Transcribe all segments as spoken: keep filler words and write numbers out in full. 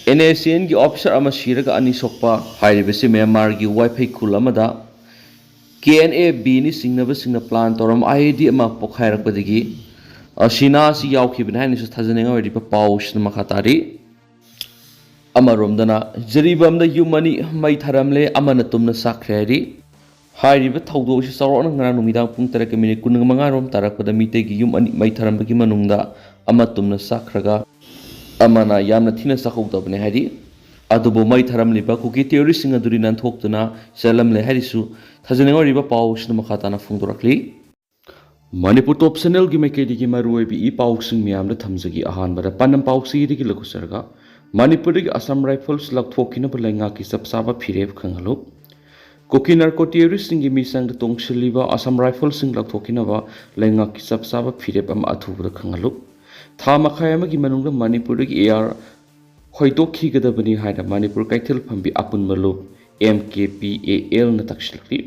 And S ꯑꯦꯟꯒꯤ officer ꯑꯃ ꯁꯤꯔꯒ ꯑꯅꯤ ꯁꯣꯛꯄ꯫ ꯍꯥꯏꯔꯤꯕꯁꯤ ꯃ꯭ꯌꯥꯟꯃꯥꯔꯒꯤ ꯋꯥꯏꯐꯩ ꯈꯨꯜ ꯑꯃꯗ ꯀꯦ ꯑꯦꯟ ꯑꯦ ꯕꯤꯅꯤ ꯆꯤꯡꯅꯕꯁꯤꯡꯅ ꯄ꯭ꯂꯥꯟ ꯇꯧꯔꯝꯕ ꯑꯥꯏ ꯏ ꯗꯤ ꯑꯃ ꯄꯣꯈꯥꯏꯔꯛꯄꯗꯒꯤ ꯑꯁꯤꯅꯥ ꯑꯁꯤ ꯌꯥꯎꯈꯤꯕꯅꯤ ꯍꯥꯏꯅꯁꯨ ꯊꯥꯖꯅꯤꯡꯉꯥꯏ ꯑꯣꯏꯔꯤꯕ ꯄꯥꯎꯁꯤꯅ ꯃꯈꯥ ꯇꯥꯔꯤ꯫ ꯑꯃꯔꯣꯝꯗꯅ ꯖꯤꯔꯤꯕꯥꯝꯗ ꯌꯨꯝ ꯑꯅꯤ ꯃꯩ ꯊꯥꯔꯝꯂꯦ, ꯑꯃꯅ ꯇꯨꯝꯅ ꯆꯥꯛꯈ꯭ꯔꯦ ꯍꯥꯏꯔꯤ꯫ ꯍꯥꯏꯔꯤꯕ ꯊꯧꯗꯣꯛ ꯑꯁꯤ ꯆꯥꯎꯔꯥꯛꯅ ꯉꯔꯥꯡ ꯅꯨꯃꯤꯗꯥꯡ ꯄꯨꯡ ꯇꯔꯦꯠꯀ ꯃꯤꯅꯤꯠ ꯀꯨꯟꯃꯉꯥ ꯔꯣꯝ ꯇꯥꯔꯛꯄꯗ ꯃꯤꯇꯩꯒꯤ ꯌꯨꯝ ꯑꯅꯤ ꯃꯩ ꯊꯥꯔꯝꯕꯒꯤ ꯃꯅꯨꯡꯗ ꯑꯃ ꯇꯨꯝꯅ ꯆꯥꯛꯈ꯭ꯔꯒ ꯑꯃꯅ ꯌꯥꯝꯅ ꯊꯤꯅ ꯆꯥꯛꯍꯧꯗꯕꯅꯤ ꯍꯥꯏꯔꯤ꯫ ꯑꯗꯨꯕꯨ ꯃꯩ ꯊꯥꯔꯝꯂꯤꯕ ꯀꯨꯀꯤ ꯇꯦꯔꯣꯔꯤꯁꯁꯤꯡ ꯑꯗꯨꯗꯤ ꯅꯥꯟꯊꯣꯛꯇꯨꯅ ꯆꯠꯂꯝꯂꯦ ꯍꯥꯏꯔꯤꯁꯨ ꯊꯥꯖꯅꯤꯡꯉꯥꯏ ꯑꯣꯏꯔꯤꯕ ꯄꯥꯎꯁꯤꯅ ꯃꯈꯥ ꯇꯥꯅ ꯐꯣꯡꯗꯣꯔꯛꯂꯤ꯫ ꯃꯅꯤꯄꯨꯔ ꯇꯣꯞ ꯆꯦꯅꯦꯜꯒꯤ ꯃꯥꯏꯀꯩꯗꯒꯤ ꯃꯔꯨꯑꯣꯏꯕ ꯏ ꯄꯥꯎꯁꯤꯡ ꯃꯌꯥꯝꯗ ꯊꯝꯖꯒꯦ꯫ ꯑꯍꯥꯟꯕꯗ ꯄꯥꯟꯗꯝ ꯄꯥꯎꯆꯦꯗꯒꯤ ꯂꯧꯊꯖꯔꯒ ꯃꯅꯤꯄꯨꯔꯗꯒꯤ ꯑꯁꯥꯝ ꯔꯥꯏꯐꯜꯁ ꯂꯧꯊꯣꯛꯈꯤꯅꯕ ꯂꯩꯉꯥꯛꯀꯤ ꯆꯞ ꯆꯥꯕ ꯐꯤꯔꯦꯞ ꯈꯪꯍꯜꯂꯨ꯫ ꯀꯨꯀꯤ ꯅꯥꯔꯀꯣ ꯇꯦꯔꯣꯔꯤꯁꯁꯤꯡꯒꯤ ꯃꯤꯆꯪꯗ ꯇꯣꯡꯁꯤꯜꯂꯤꯕ ꯑꯁꯥꯝ ꯔꯥꯏꯐꯜꯁꯤꯡ ꯂꯧꯊꯣꯛꯈꯤꯅꯕ ꯂꯩꯉꯥꯛꯀꯤ ꯆꯞ ꯆꯥꯕ ꯐꯤꯔꯦꯞ ꯑꯃ ꯑꯊꯨꯕꯗ ꯈꯪꯍꯜꯂꯨ꯫ ꯊꯥ ꯃꯈꯥꯏ ꯑꯃꯒꯤ ꯃꯅꯨꯡꯗ ꯃꯅꯤꯄꯨꯔꯗꯒꯤ ꯑꯦ ꯑꯥꯔ ꯍꯣꯏꯗꯣꯛꯈꯤꯒꯗꯕꯅꯤ ꯍꯥꯏꯅ ꯃꯅꯤꯄꯨꯔ ꯀꯩꯊꯦꯜ ꯐꯝꯕꯤ ꯑꯄꯨꯟꯕ ꯂꯨꯞ, ꯑꯦꯝ ꯀꯦ ꯄꯤ ꯑꯦ ꯑꯦꯜꯅ ꯇꯛꯁꯤꯜꯂꯛꯂꯤ꯫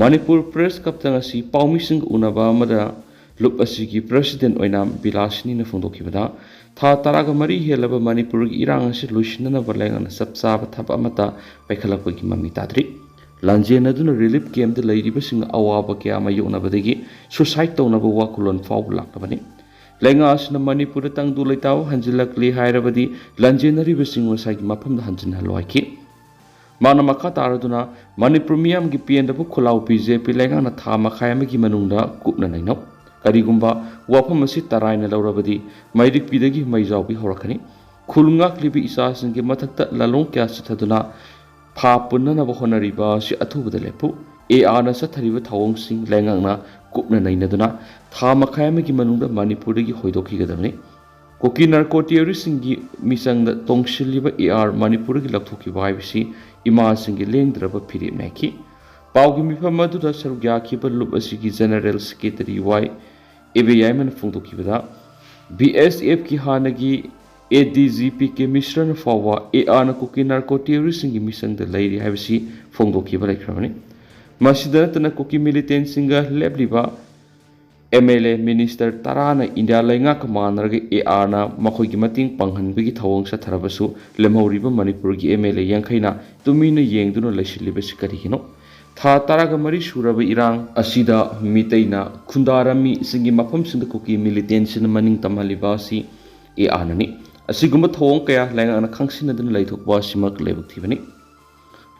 ꯃꯅꯤꯄꯨꯔ ꯄ꯭ꯔꯦꯁ ꯀ꯭ꯂꯕꯇ ꯉꯁꯤ ꯄꯥꯎꯃꯤꯁꯤꯡꯒ ꯎꯅꯕ ꯑꯃꯗ ꯂꯨꯞ ꯑꯁꯤꯒꯤ ꯄ꯭ꯔꯦꯁꯤꯗꯦꯟ ꯑꯣꯏꯅ ꯕꯤꯂꯥꯁꯤꯅꯤꯅ ꯐꯣꯡꯗꯣꯛꯈꯤꯕꯗ, ꯊꯥ ꯇꯔꯥꯒ ꯃꯔꯤ ꯍꯦꯜꯂꯕ ꯃꯅꯤꯄꯨꯔꯒꯤ ꯏꯔꯥꯡ ꯑꯁꯤ ꯂꯣꯏꯁꯤꯟꯅꯅꯕ ꯂꯩꯉꯥꯛꯅ ꯆꯞ ꯆꯥꯕ ꯊꯕꯛ ꯑꯃꯠꯇ ꯄꯥꯏꯈꯠꯂꯛꯄꯒꯤ ꯃꯃꯤ ꯇꯥꯗ꯭ꯔꯤ꯫ ꯂꯥꯟꯖꯦꯟꯅꯗꯨꯅ ꯔꯤꯂꯤꯐ ꯀꯦꯝꯞꯇ ꯂꯩꯔꯤꯕꯁꯤꯡꯅ ꯑꯋꯥꯕ ꯀꯌꯥ ꯃꯥꯌꯣꯛꯅꯕꯗꯒꯤ ꯁꯨꯁꯥꯏꯠ ꯇꯧꯅꯕ ꯋꯥꯈꯜꯂꯣꯟ ꯐꯥꯎꯕ ꯂꯥꯛꯂꯕꯅꯤ꯫ ꯂꯩꯉꯥꯛ ꯑꯁꯤꯅ ꯃꯅꯤꯄꯨꯔꯗ ꯇꯪꯗꯨ ꯂꯩꯇꯥꯕ ꯍꯟꯖꯤꯜꯂꯛꯂꯤ ꯍꯥꯏꯔꯕꯗꯤ ꯂꯥꯟꯖꯦꯟꯅꯔꯤꯕꯁꯤꯡ ꯃꯁꯥꯒꯤ ꯃꯐꯝꯗ ꯍꯟꯖꯤꯟꯍꯜꯂꯣ ꯍꯥꯏꯈꯤ꯫ ꯃꯥꯅ ꯃꯈꯥ ꯇꯥꯔꯗꯨꯅ ꯃꯅꯤꯄꯨꯔ ꯃꯤꯌꯥꯝꯒꯤ ꯄꯦꯟꯗꯕ ꯈꯨꯜꯂꯥꯎ ꯕꯤ ꯖꯦ ꯄꯤ ꯂꯩꯉꯥꯛꯅ ꯊꯥ ꯃꯈꯥꯏ ꯑꯃꯒꯤ ꯃꯅꯨꯡꯗ ꯀꯨꯞꯅ ꯅꯩꯅꯧ꯫ ꯀꯔꯤꯒꯨꯝꯕ ꯋꯥꯐꯝ ꯑꯁꯤ ꯇꯔꯥꯏꯅ ꯂꯧꯔꯕꯗꯤ ꯃꯩꯔꯤꯛꯄꯤꯗꯒꯤ ꯃꯩꯖꯥꯎꯕꯤ ꯍꯧꯔꯛꯀꯅꯤ꯫ ꯈꯨꯜ ꯉꯥꯛꯂꯤꯕ ꯏꯆꯥꯁꯤꯡꯒꯤ ꯃꯊꯛꯇ ꯂꯥꯂꯣꯡ ꯀꯌꯥ ꯆꯤꯊꯗꯨꯅ ꯐꯥ ꯄꯨꯟꯅꯅꯕ ꯍꯣꯠꯅꯔꯤꯕ ꯑꯁꯤ ꯑꯊꯨꯕꯗ ꯂꯦꯞꯄꯨ꯫ ꯑꯦ ꯑꯥꯔꯅ ꯆꯠꯊꯔꯤꯕ ꯊꯧꯑꯣꯡꯁꯤꯡ ꯂꯩꯉꯥꯛꯅ ꯀꯨꯞꯅ ꯅꯩꯅꯗꯨꯅ ꯊꯥ ꯃꯈꯥꯏ ꯑꯃꯒꯤ ꯃꯅꯨꯡꯗ ꯃꯅꯤꯄꯨꯔꯗꯒꯤ ꯍꯣꯏꯗꯣꯛꯈꯤꯒꯗꯕꯅꯤ꯫ ꯀꯨꯀꯤ ꯅꯥꯔꯀꯣ ꯇꯦꯔꯣꯔꯤꯁꯁꯤꯡꯒꯤ ꯃꯤꯆꯪꯗ ꯇꯣꯡꯁꯤꯜꯂꯤꯕ ꯑꯦ ꯑꯥꯔ ꯃꯅꯤꯄꯨꯔꯗꯒꯤ ꯂꯧꯊꯣꯛꯈꯤꯕ ꯍꯥꯏꯕꯁꯤ ꯏꯃꯥꯁꯤꯡꯒꯤ ꯂꯦꯡꯗ꯭ꯔꯕ ꯐꯤꯔꯦꯞꯅꯤ ꯍꯥꯏꯈꯤ꯫ ꯄꯥꯎꯒꯤ ꯃꯤꯐꯝ ꯑꯗꯨꯗ ꯁꯔꯨꯛ ꯌꯥꯈꯤꯕ ꯂꯨꯞ ꯑꯁꯤꯒꯤ ꯖꯦꯅꯔꯦꯜ ꯁꯦꯀ꯭ꯔꯦꯇꯔꯤ ꯋꯥꯏ ꯏꯕꯦꯌꯥꯏꯃꯅ ꯐꯣꯡꯗꯣꯛꯈꯤꯕꯗ, ꯕꯤ ꯑꯦꯁ ꯑꯦꯐꯀꯤ ꯍꯥꯟꯅꯒꯤ ꯑꯦ ꯗꯤ ꯖꯤ ꯄꯤ ꯀꯦ ꯃꯤꯁ꯭ꯔꯅ ꯐꯥꯎꯕ ꯑꯦ ꯑꯥꯔꯅ ꯀꯨꯀꯤ ꯅꯥꯔꯀꯣ ꯇꯦꯔꯣꯔꯤꯁꯁꯤꯡꯒꯤ ꯃꯤꯆꯪꯗ ꯂꯩꯔꯤ ꯍꯥꯏꯕꯁꯤ ꯐꯣꯡꯗꯣꯛꯈꯤꯕ ꯂꯩꯈ꯭ꯔꯕꯅꯤ꯫ ꯃꯁꯤꯗ ꯅꯠꯇꯅ ꯀꯨꯀꯤ ꯃꯤꯂꯤꯇꯦꯟꯠꯁꯤꯡꯒ ꯂꯦꯞꯂꯤꯕ ꯑꯦꯝ ꯑꯦꯜ ꯑꯦ ꯃꯤꯅꯤꯁꯇꯔ ꯇꯔꯥꯅ ꯏꯟꯗꯤꯌꯥ ꯂꯩꯉꯥꯛꯀ ꯃꯥꯟꯅꯔꯒ ꯑꯦ ꯑꯥꯔꯅ ꯃꯈꯣꯏꯒꯤ ꯃꯇꯦꯡ ꯄꯥꯡꯍꯟꯕꯒꯤ ꯊꯧꯑꯣꯡ ꯆꯠꯊꯔꯕꯁꯨ, ꯂꯦꯝꯍꯧꯔꯤꯕ ꯃꯅꯤꯄꯨꯔꯒꯤ ꯑꯦꯝ ꯑꯦꯜ ꯑꯦ ꯌꯥꯡꯈꯩꯅ ꯇꯨꯃꯤꯟꯅ ꯌꯦꯡꯗꯨꯅ ꯂꯩꯁꯤꯜꯂꯤꯕꯁꯤ ꯀꯔꯤꯒꯤꯅꯣ? ꯊꯥ ꯇꯔꯥꯒ ꯃꯔꯤ ꯁꯨꯔꯕ ꯏꯔꯥꯡ ꯑꯁꯤꯗ ꯃꯤꯇꯩꯅ ꯈꯨꯟꯗꯥꯔꯝꯃꯤ꯫ ꯏꯁꯤꯡꯒꯤ ꯃꯐꯝꯁꯤꯡꯗ ꯀꯨꯀꯤ ꯃꯤꯂꯤꯇꯦꯟꯁꯤꯅ ꯃꯅꯤꯡ ꯇꯝꯍꯜꯂꯤꯕ ꯑꯁꯤ ꯑꯦ ꯑꯥꯔꯅꯅꯤ꯫ ꯑꯁꯤꯒꯨꯝꯕ ꯊꯧꯑꯣꯡ ꯀꯌꯥ ꯂꯩꯉꯥꯛꯅ ꯈꯪꯁꯤꯟꯅꯗꯨꯅ ꯂꯩꯊꯣꯛꯄ ꯑꯁꯤꯃꯛ ꯂꯥꯏꯕꯛ ꯊꯤꯕꯅꯤ꯫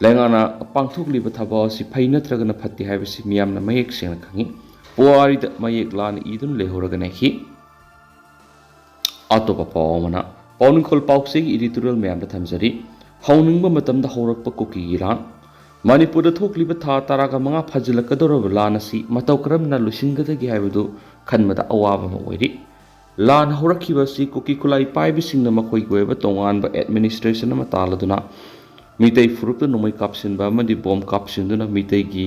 ꯂꯩꯉꯥꯛꯅ ꯄꯥꯡꯊꯣꯛꯂꯤꯕ ꯊꯕꯛ ꯑꯁꯤ ꯐꯩ ꯅꯠꯇ꯭ꯔꯒꯅ ꯐꯠꯇꯦ ꯍꯥꯏꯕꯁꯤ ꯃꯤꯌꯥꯝꯅ ꯃꯌꯦꯛ ꯁꯦꯡꯅ ꯈꯪꯏ꯫ ꯄꯨꯋꯥꯔꯤꯗ ꯃꯌꯦꯛ ꯂꯥꯟꯅ ꯏꯗꯨꯅ ꯂꯩꯍꯧꯔꯒꯅꯤ꯫ ꯑꯇꯣꯞꯄ ꯄꯥꯎ ꯑꯃꯅ, ꯄꯥꯎꯅꯤꯡꯈꯣꯜ ꯄꯥꯎꯆꯦꯒꯤ editorial ꯃꯌꯥꯝꯗ ꯊꯝꯖꯔꯤ꯫ ꯍꯧꯅꯤꯡꯕ ꯃꯇꯝꯗ ꯍꯧꯔꯛꯄ ꯀꯨꯀꯤꯒꯤ ꯂꯥꯟ꯫ ꯃꯅꯤꯄꯨꯔꯗ ꯊꯣꯛꯂꯤꯕ ꯊꯥ ꯇꯔꯥꯒ ꯃꯉꯥ ꯐꯥꯖꯤꯜꯂꯛꯀꯗꯧꯔꯕ ꯂꯥꯟ ꯑꯁꯤ ꯃꯇꯧ ꯀꯔꯝꯅ ꯂꯣꯏꯁꯤꯟꯒꯗꯒꯦ ꯍꯥꯏꯕꯗꯨ ꯈꯟꯕꯗ ꯑꯋꯥꯕ ꯑꯃ ꯑꯣꯏꯔꯤ꯫ ꯂꯥꯟ ꯍꯧꯔꯛꯈꯤꯕ ꯑꯁꯤ ꯀꯨꯀꯤ ꯈꯨꯠꯂꯥꯏ ꯄꯥꯏꯕꯁꯤꯡꯅ ꯃꯈꯣꯏꯒꯤ ꯑꯣꯏꯕ ꯇꯣꯉꯥꯟꯕ administration ꯑꯃ ꯇꯥꯜꯂꯗꯨꯅ ꯃꯤꯇꯩ ꯐꯨꯔꯨꯞꯇ ꯅꯣꯡꯃꯩ ꯀꯥꯞꯁꯤꯟꯕ ꯑꯃꯗꯤ ꯕꯣꯝ ꯀꯥꯞꯁꯤꯟꯗꯨꯅ ꯃꯤꯇꯩꯒꯤ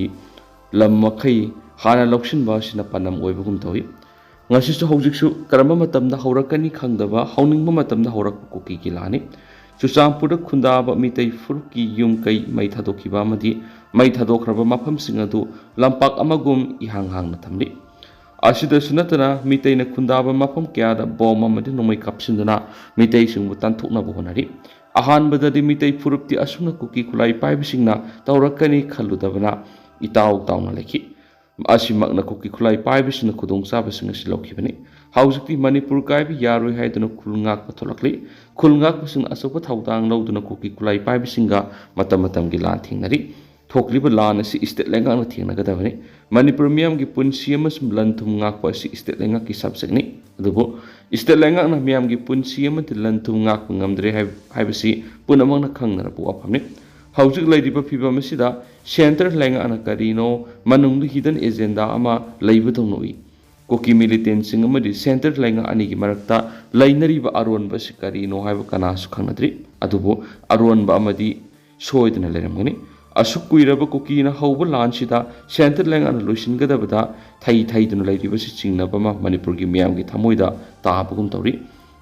ꯂꯝ ꯃꯈꯩ ꯍꯥꯟꯅ ꯂꯧꯁꯤꯟꯕ ꯑꯁꯤꯅ ꯄꯥꯟꯗꯝ ꯑꯣꯏꯕꯒꯨꯝ ꯇꯧꯏ꯫ ꯉꯁꯤꯁꯨ ꯍꯧꯖꯤꯛꯁꯨ ꯀꯔꯝꯕ ꯃꯇꯝꯗ ꯍꯧꯔꯛꯀꯅꯤ ꯈꯪꯗꯕ, ꯍꯧꯅꯤꯡꯕ ꯃꯇꯝꯗ ꯍꯧꯔꯛꯄ ꯀꯨꯀꯤꯒꯤ ꯂꯥꯟꯅꯤ꯫ ꯆꯨꯔꯆꯥꯟꯄꯨꯔꯗ ꯈꯨꯟꯗꯥꯕ ꯃꯤꯇꯩ ꯐꯨꯔꯨꯞꯀꯤ ꯌꯨꯝ ꯀꯩ ꯃꯩ ꯊꯥꯗꯣꯛꯈꯤꯕ ꯑꯃꯗꯤ ꯃꯩ ꯊꯥꯗꯣꯛꯈ꯭ꯔꯕ ꯃꯐꯝꯁꯤꯡ ꯑꯗꯨ ꯂꯝꯄꯥꯛ ꯑꯃꯒꯨꯝ ꯏꯍꯥꯡ ꯍꯥꯡꯅ ꯊꯝꯂꯤ꯫ ꯑꯁꯤꯗꯁꯨ ꯅꯠꯇꯅ ꯃꯤꯇꯩꯅ ꯈꯨꯟꯗꯥꯕ ꯃꯐꯝ ꯀꯌꯥꯗ ꯕꯣꯝ ꯑꯃꯗꯤ ꯅꯣꯡꯃꯩ ꯀꯥꯞꯁꯤꯟꯗꯨꯅ ꯃꯤꯇꯩꯁꯤꯡꯕꯨ ꯇꯥꯟꯊꯣꯛꯅꯕ ꯍꯣꯠꯅꯔꯤ꯫ ꯑꯍꯥꯟꯕꯗꯗꯤ ꯃꯤꯇꯩ ꯐꯨꯔꯨꯞꯇꯤ ꯑꯁꯨꯝꯅ ꯀꯨꯀꯤ ꯈꯨꯠꯂꯥꯏ ꯄꯥꯏꯕꯁꯤꯡꯅ ꯇꯧꯔꯛꯀꯅꯤ ꯈꯜꯂꯨꯗꯕꯅ ꯏꯇꯥꯎ ꯇꯥꯎꯅ ꯂꯩꯈꯤ꯫ ꯑꯁꯤꯃꯛꯅ ꯀꯨꯀꯤ ꯈꯨꯠꯂꯥꯏ ꯄꯥꯏꯕꯁꯤꯡꯅ ꯈꯨꯗꯣꯡꯆꯥꯕꯁꯤꯡ ꯑꯁꯤ ꯂꯧꯈꯤꯕꯅꯤ꯫ ꯍꯧꯖꯤꯛꯇꯤ ꯃꯅꯤꯄꯨꯔ ꯀꯥꯏꯕ ꯌꯥꯔꯣꯏ ꯍꯥꯏꯗꯨꯅ ꯈꯨꯜ ꯉꯥꯛꯄ ꯊꯣꯛꯂꯛꯂꯤ꯫ ꯈꯨꯜ ꯉꯥꯛꯄꯁꯤꯡꯅ ꯑꯆꯧꯕ ꯊꯧꯗꯥꯡ ꯂꯧꯗꯨꯅ ꯀꯨꯀꯤ ꯈꯨꯠꯂꯥꯏ ꯄꯥꯏꯕꯁꯤꯡꯒ ꯃꯇꯝ ꯃꯇꯝꯒꯤ ꯂꯥꯟ ꯊꯦꯡꯅꯔꯤ꯫ ꯊꯣꯛꯂꯤꯕ ꯂꯥꯟ ꯑꯁꯤ state ꯂꯩꯉꯥꯛꯅ ꯊꯦꯡꯅꯒꯗꯕꯅꯤ꯫ ꯃꯅꯤꯄꯨꯔ ꯃꯤꯌꯥꯝꯒꯤ ꯄꯨꯟꯁꯤ ꯑꯃꯁꯨꯡ ꯂꯟ ꯊꯨꯝ ꯉꯥꯛꯄ ꯑꯁꯤ state ꯂꯩꯉꯥꯛꯀꯤ subjectꯅꯤ꯫ ꯑꯗꯨꯕꯨ state ꯂꯩꯉꯥꯛꯅ ꯃꯤꯌꯥꯝꯒꯤ ꯄꯨꯟꯁꯤ ꯑꯃꯗꯤ ꯂꯟ ꯊꯨꯝ ꯉꯥꯛꯄ ꯉꯝꯗ꯭ꯔꯦ ꯍꯥꯏꯕ, ꯍꯥꯏꯕꯁꯤ ꯄꯨꯝꯅꯃꯛꯅ ꯈꯪꯅꯔꯕ ꯋꯥꯐꯝꯅꯤ꯫ ꯍꯧꯖꯤꯛ ꯂꯩꯔꯤꯕ ꯐꯤꯕꯝ ꯑꯁꯤꯗ centre ꯂꯩꯉꯥꯛꯅ ꯀꯔꯤꯅꯣ ꯃꯅꯨꯡꯗ hidden agenda ꯑꯃ ꯂꯩꯕꯗꯧꯅ ꯎꯏ꯫ ꯀꯨꯀꯤ militantꯁꯤꯡ ꯑꯃꯗꯤ centre ꯂꯩꯉꯥꯛ ꯑꯅꯤꯒꯤ ꯃꯔꯛꯇ ꯂꯩꯅꯔꯤꯕ ꯑꯔꯣꯟꯕ ꯑꯁꯤ ꯀꯔꯤꯅꯣ ꯍꯥꯏꯕ ꯀꯅꯥꯁꯨ ꯈꯪꯅꯗ꯭ꯔꯤ꯫ ꯑꯗꯨꯕꯨ ꯑꯔꯣꯟꯕ ꯑꯃꯗꯤ ꯁꯣꯏꯗꯅ ꯂꯩꯔꯝꯒꯅꯤ꯫ ꯑꯁꯨꯛ ꯀꯨꯏꯔꯕ ꯀꯨꯀꯤꯅ ꯍꯧꯕ ꯂꯥꯟꯁꯤꯗ centre ꯂꯩꯉꯥꯛꯅ ꯂꯣꯏꯁꯤꯟꯒꯗꯕꯗ ꯊꯩ ꯊꯩꯗꯨꯅ ꯂꯩꯔꯤꯕꯁꯤ ꯆꯤꯡꯅꯕ ꯑꯃ ꯃꯅꯤꯄꯨꯔꯒꯤ ꯃꯤꯌꯥꯝꯒꯤ ꯊꯃꯣꯏꯗ ꯇꯥꯕꯒꯨꯝ ꯇꯧꯔꯤ꯫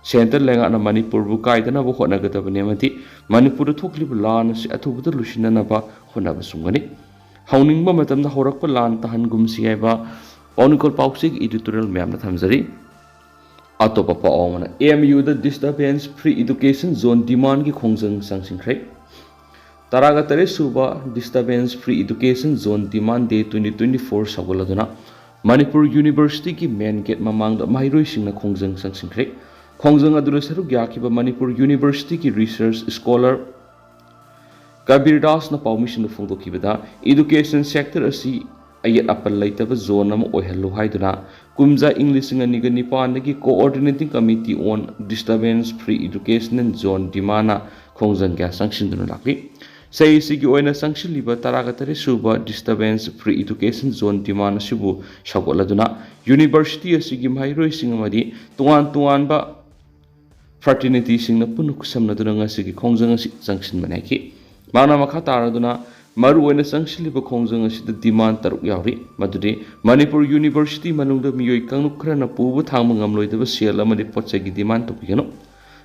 Centre ꯂꯩꯉꯥꯛꯅ ꯃꯅꯤꯄꯨꯔꯕꯨ ꯀꯥꯏꯗꯅꯕ ꯍꯣꯠꯅꯒꯗꯕꯅꯤ ꯑꯃꯗꯤ ꯃꯅꯤꯄꯨꯔꯗ ꯊꯣꯛꯂꯤꯕ ꯂꯥꯟ ꯑꯁꯤ ꯑꯊꯨꯕꯗ ꯂꯣꯏꯁꯤꯟꯅꯅꯕ ꯍꯣꯠꯅꯕ ꯆꯨꯝꯒꯅꯤ꯫ ꯍꯧꯅꯤꯡꯕ ꯃꯇꯝꯗ ꯍꯧꯔꯛꯄ ꯂꯥꯟ ꯇꯥꯍꯟꯒꯨꯝꯁꯤ ꯍꯥꯏꯕ ꯄꯥꯎꯅꯤꯡꯈꯣꯜ ꯄꯥꯎꯆꯦꯒꯤ editorial ꯃꯌꯥꯝꯗ ꯊꯝꯖꯔꯤ꯫ ꯑꯇꯣꯞꯄ ꯄꯥꯎ ꯑꯃꯅ, M U ꯗ disturbance free education zone demandꯒꯤ ꯈꯣꯡꯖꯪ ꯆꯪꯁꯤꯟꯈ꯭ꯔꯦ꯫ ꯇꯔꯥꯒ ꯇꯔꯦꯠ ꯁꯨꯕ disturbance free education zone demand day twenty twenty four ꯁꯧꯒꯠꯂꯗꯨꯅ Manipur Universityꯒꯤ main gate ꯃꯃꯥꯡꯗ ꯃꯍꯩꯔꯣꯏꯁꯤꯡꯅ ꯈꯣꯡꯖꯪ ꯆꯪꯁꯤꯟꯈ꯭ꯔꯦ꯫ ꯈꯣꯡꯖꯪ ꯑꯗꯨꯗ ꯁꯔꯨꯛ ꯌꯥꯈꯤꯕ ꯃꯅꯤꯄꯨꯔ Universityꯒꯤ research scholar ꯀꯕꯤꯔ ꯗꯥꯁꯅ ꯄꯥꯎꯃꯤꯁꯤꯡꯗ ꯐꯣꯡꯗꯣꯛꯈꯤꯕꯗ, education sector ꯑꯁꯤ ꯑꯌꯦꯠ ꯑꯄꯟ ꯂꯩꯇꯕ zone ꯑꯃ ꯑꯣꯏꯍꯜꯂꯨ ꯍꯥꯏꯗꯨꯅ ꯀꯨꯝꯖꯥ ꯏꯪ ꯂꯤꯁꯤꯡ ꯑꯅꯤꯒ ꯅꯤꯄꯥꯟꯗꯒꯤ Coordinating Committee on Disturbance Free Educational Zone demandꯅ ꯈꯣꯡꯖꯪ ꯀꯌꯥ ꯆꯪꯁꯤꯟꯗꯨꯅ ꯂꯥꯛꯂꯤ꯫ ꯆꯍꯤ ꯑꯁꯤꯒꯤ ꯑꯣꯏꯅ ꯆꯪꯁꯤꯜꯂꯤꯕ ꯇꯔꯥꯒ ꯇꯔꯦꯠ ꯁꯨꯕ disturbance free education zone demand ꯑꯁꯤꯕꯨ ꯁꯧꯒꯠꯂꯗꯨꯅ university ꯑꯁꯤꯒꯤ ꯃꯍꯩꯔꯣꯏꯁꯤꯡ ꯑꯃꯗꯤ ꯇꯣꯉꯥꯟ ꯇꯣꯉꯥꯟꯕ fraternityꯁꯤꯡꯅ ꯄꯨꯟꯅ ꯈꯨꯠꯁꯝꯅꯗꯨꯅ ꯉꯁꯤꯒꯤ ꯈꯣꯡꯖꯪ ꯑꯁꯤ ꯆꯪꯁꯤꯟꯕꯅꯤ ꯍꯥꯏꯈꯤ꯫ ꯃꯍꯥꯛꯅ ꯃꯈꯥ ꯇꯥꯔꯗꯨꯅ, ꯃꯔꯨꯑꯣꯏꯅ ꯆꯪꯁꯤꯜꯂꯤꯕ ꯈꯣꯡꯖꯪ ꯑꯁꯤꯗ demand ꯇꯔꯨꯛ ꯌꯥꯎꯔꯤ, ꯃꯗꯨꯗꯤ ꯃꯅꯤꯄꯨꯔ University ꯃꯅꯨꯡꯗ ꯃꯤꯑꯣꯏ ꯀꯥꯡꯂꯨꯞ ꯈꯔꯅ ꯄꯨꯕ ꯊꯥꯡꯕ ꯉꯝꯂꯣꯏꯗꯕ ꯁꯦꯜ ꯑꯃꯗꯤ ꯄꯣꯠ ꯆꯩꯒꯤ demand ꯇꯧꯕꯤꯒꯅꯨ,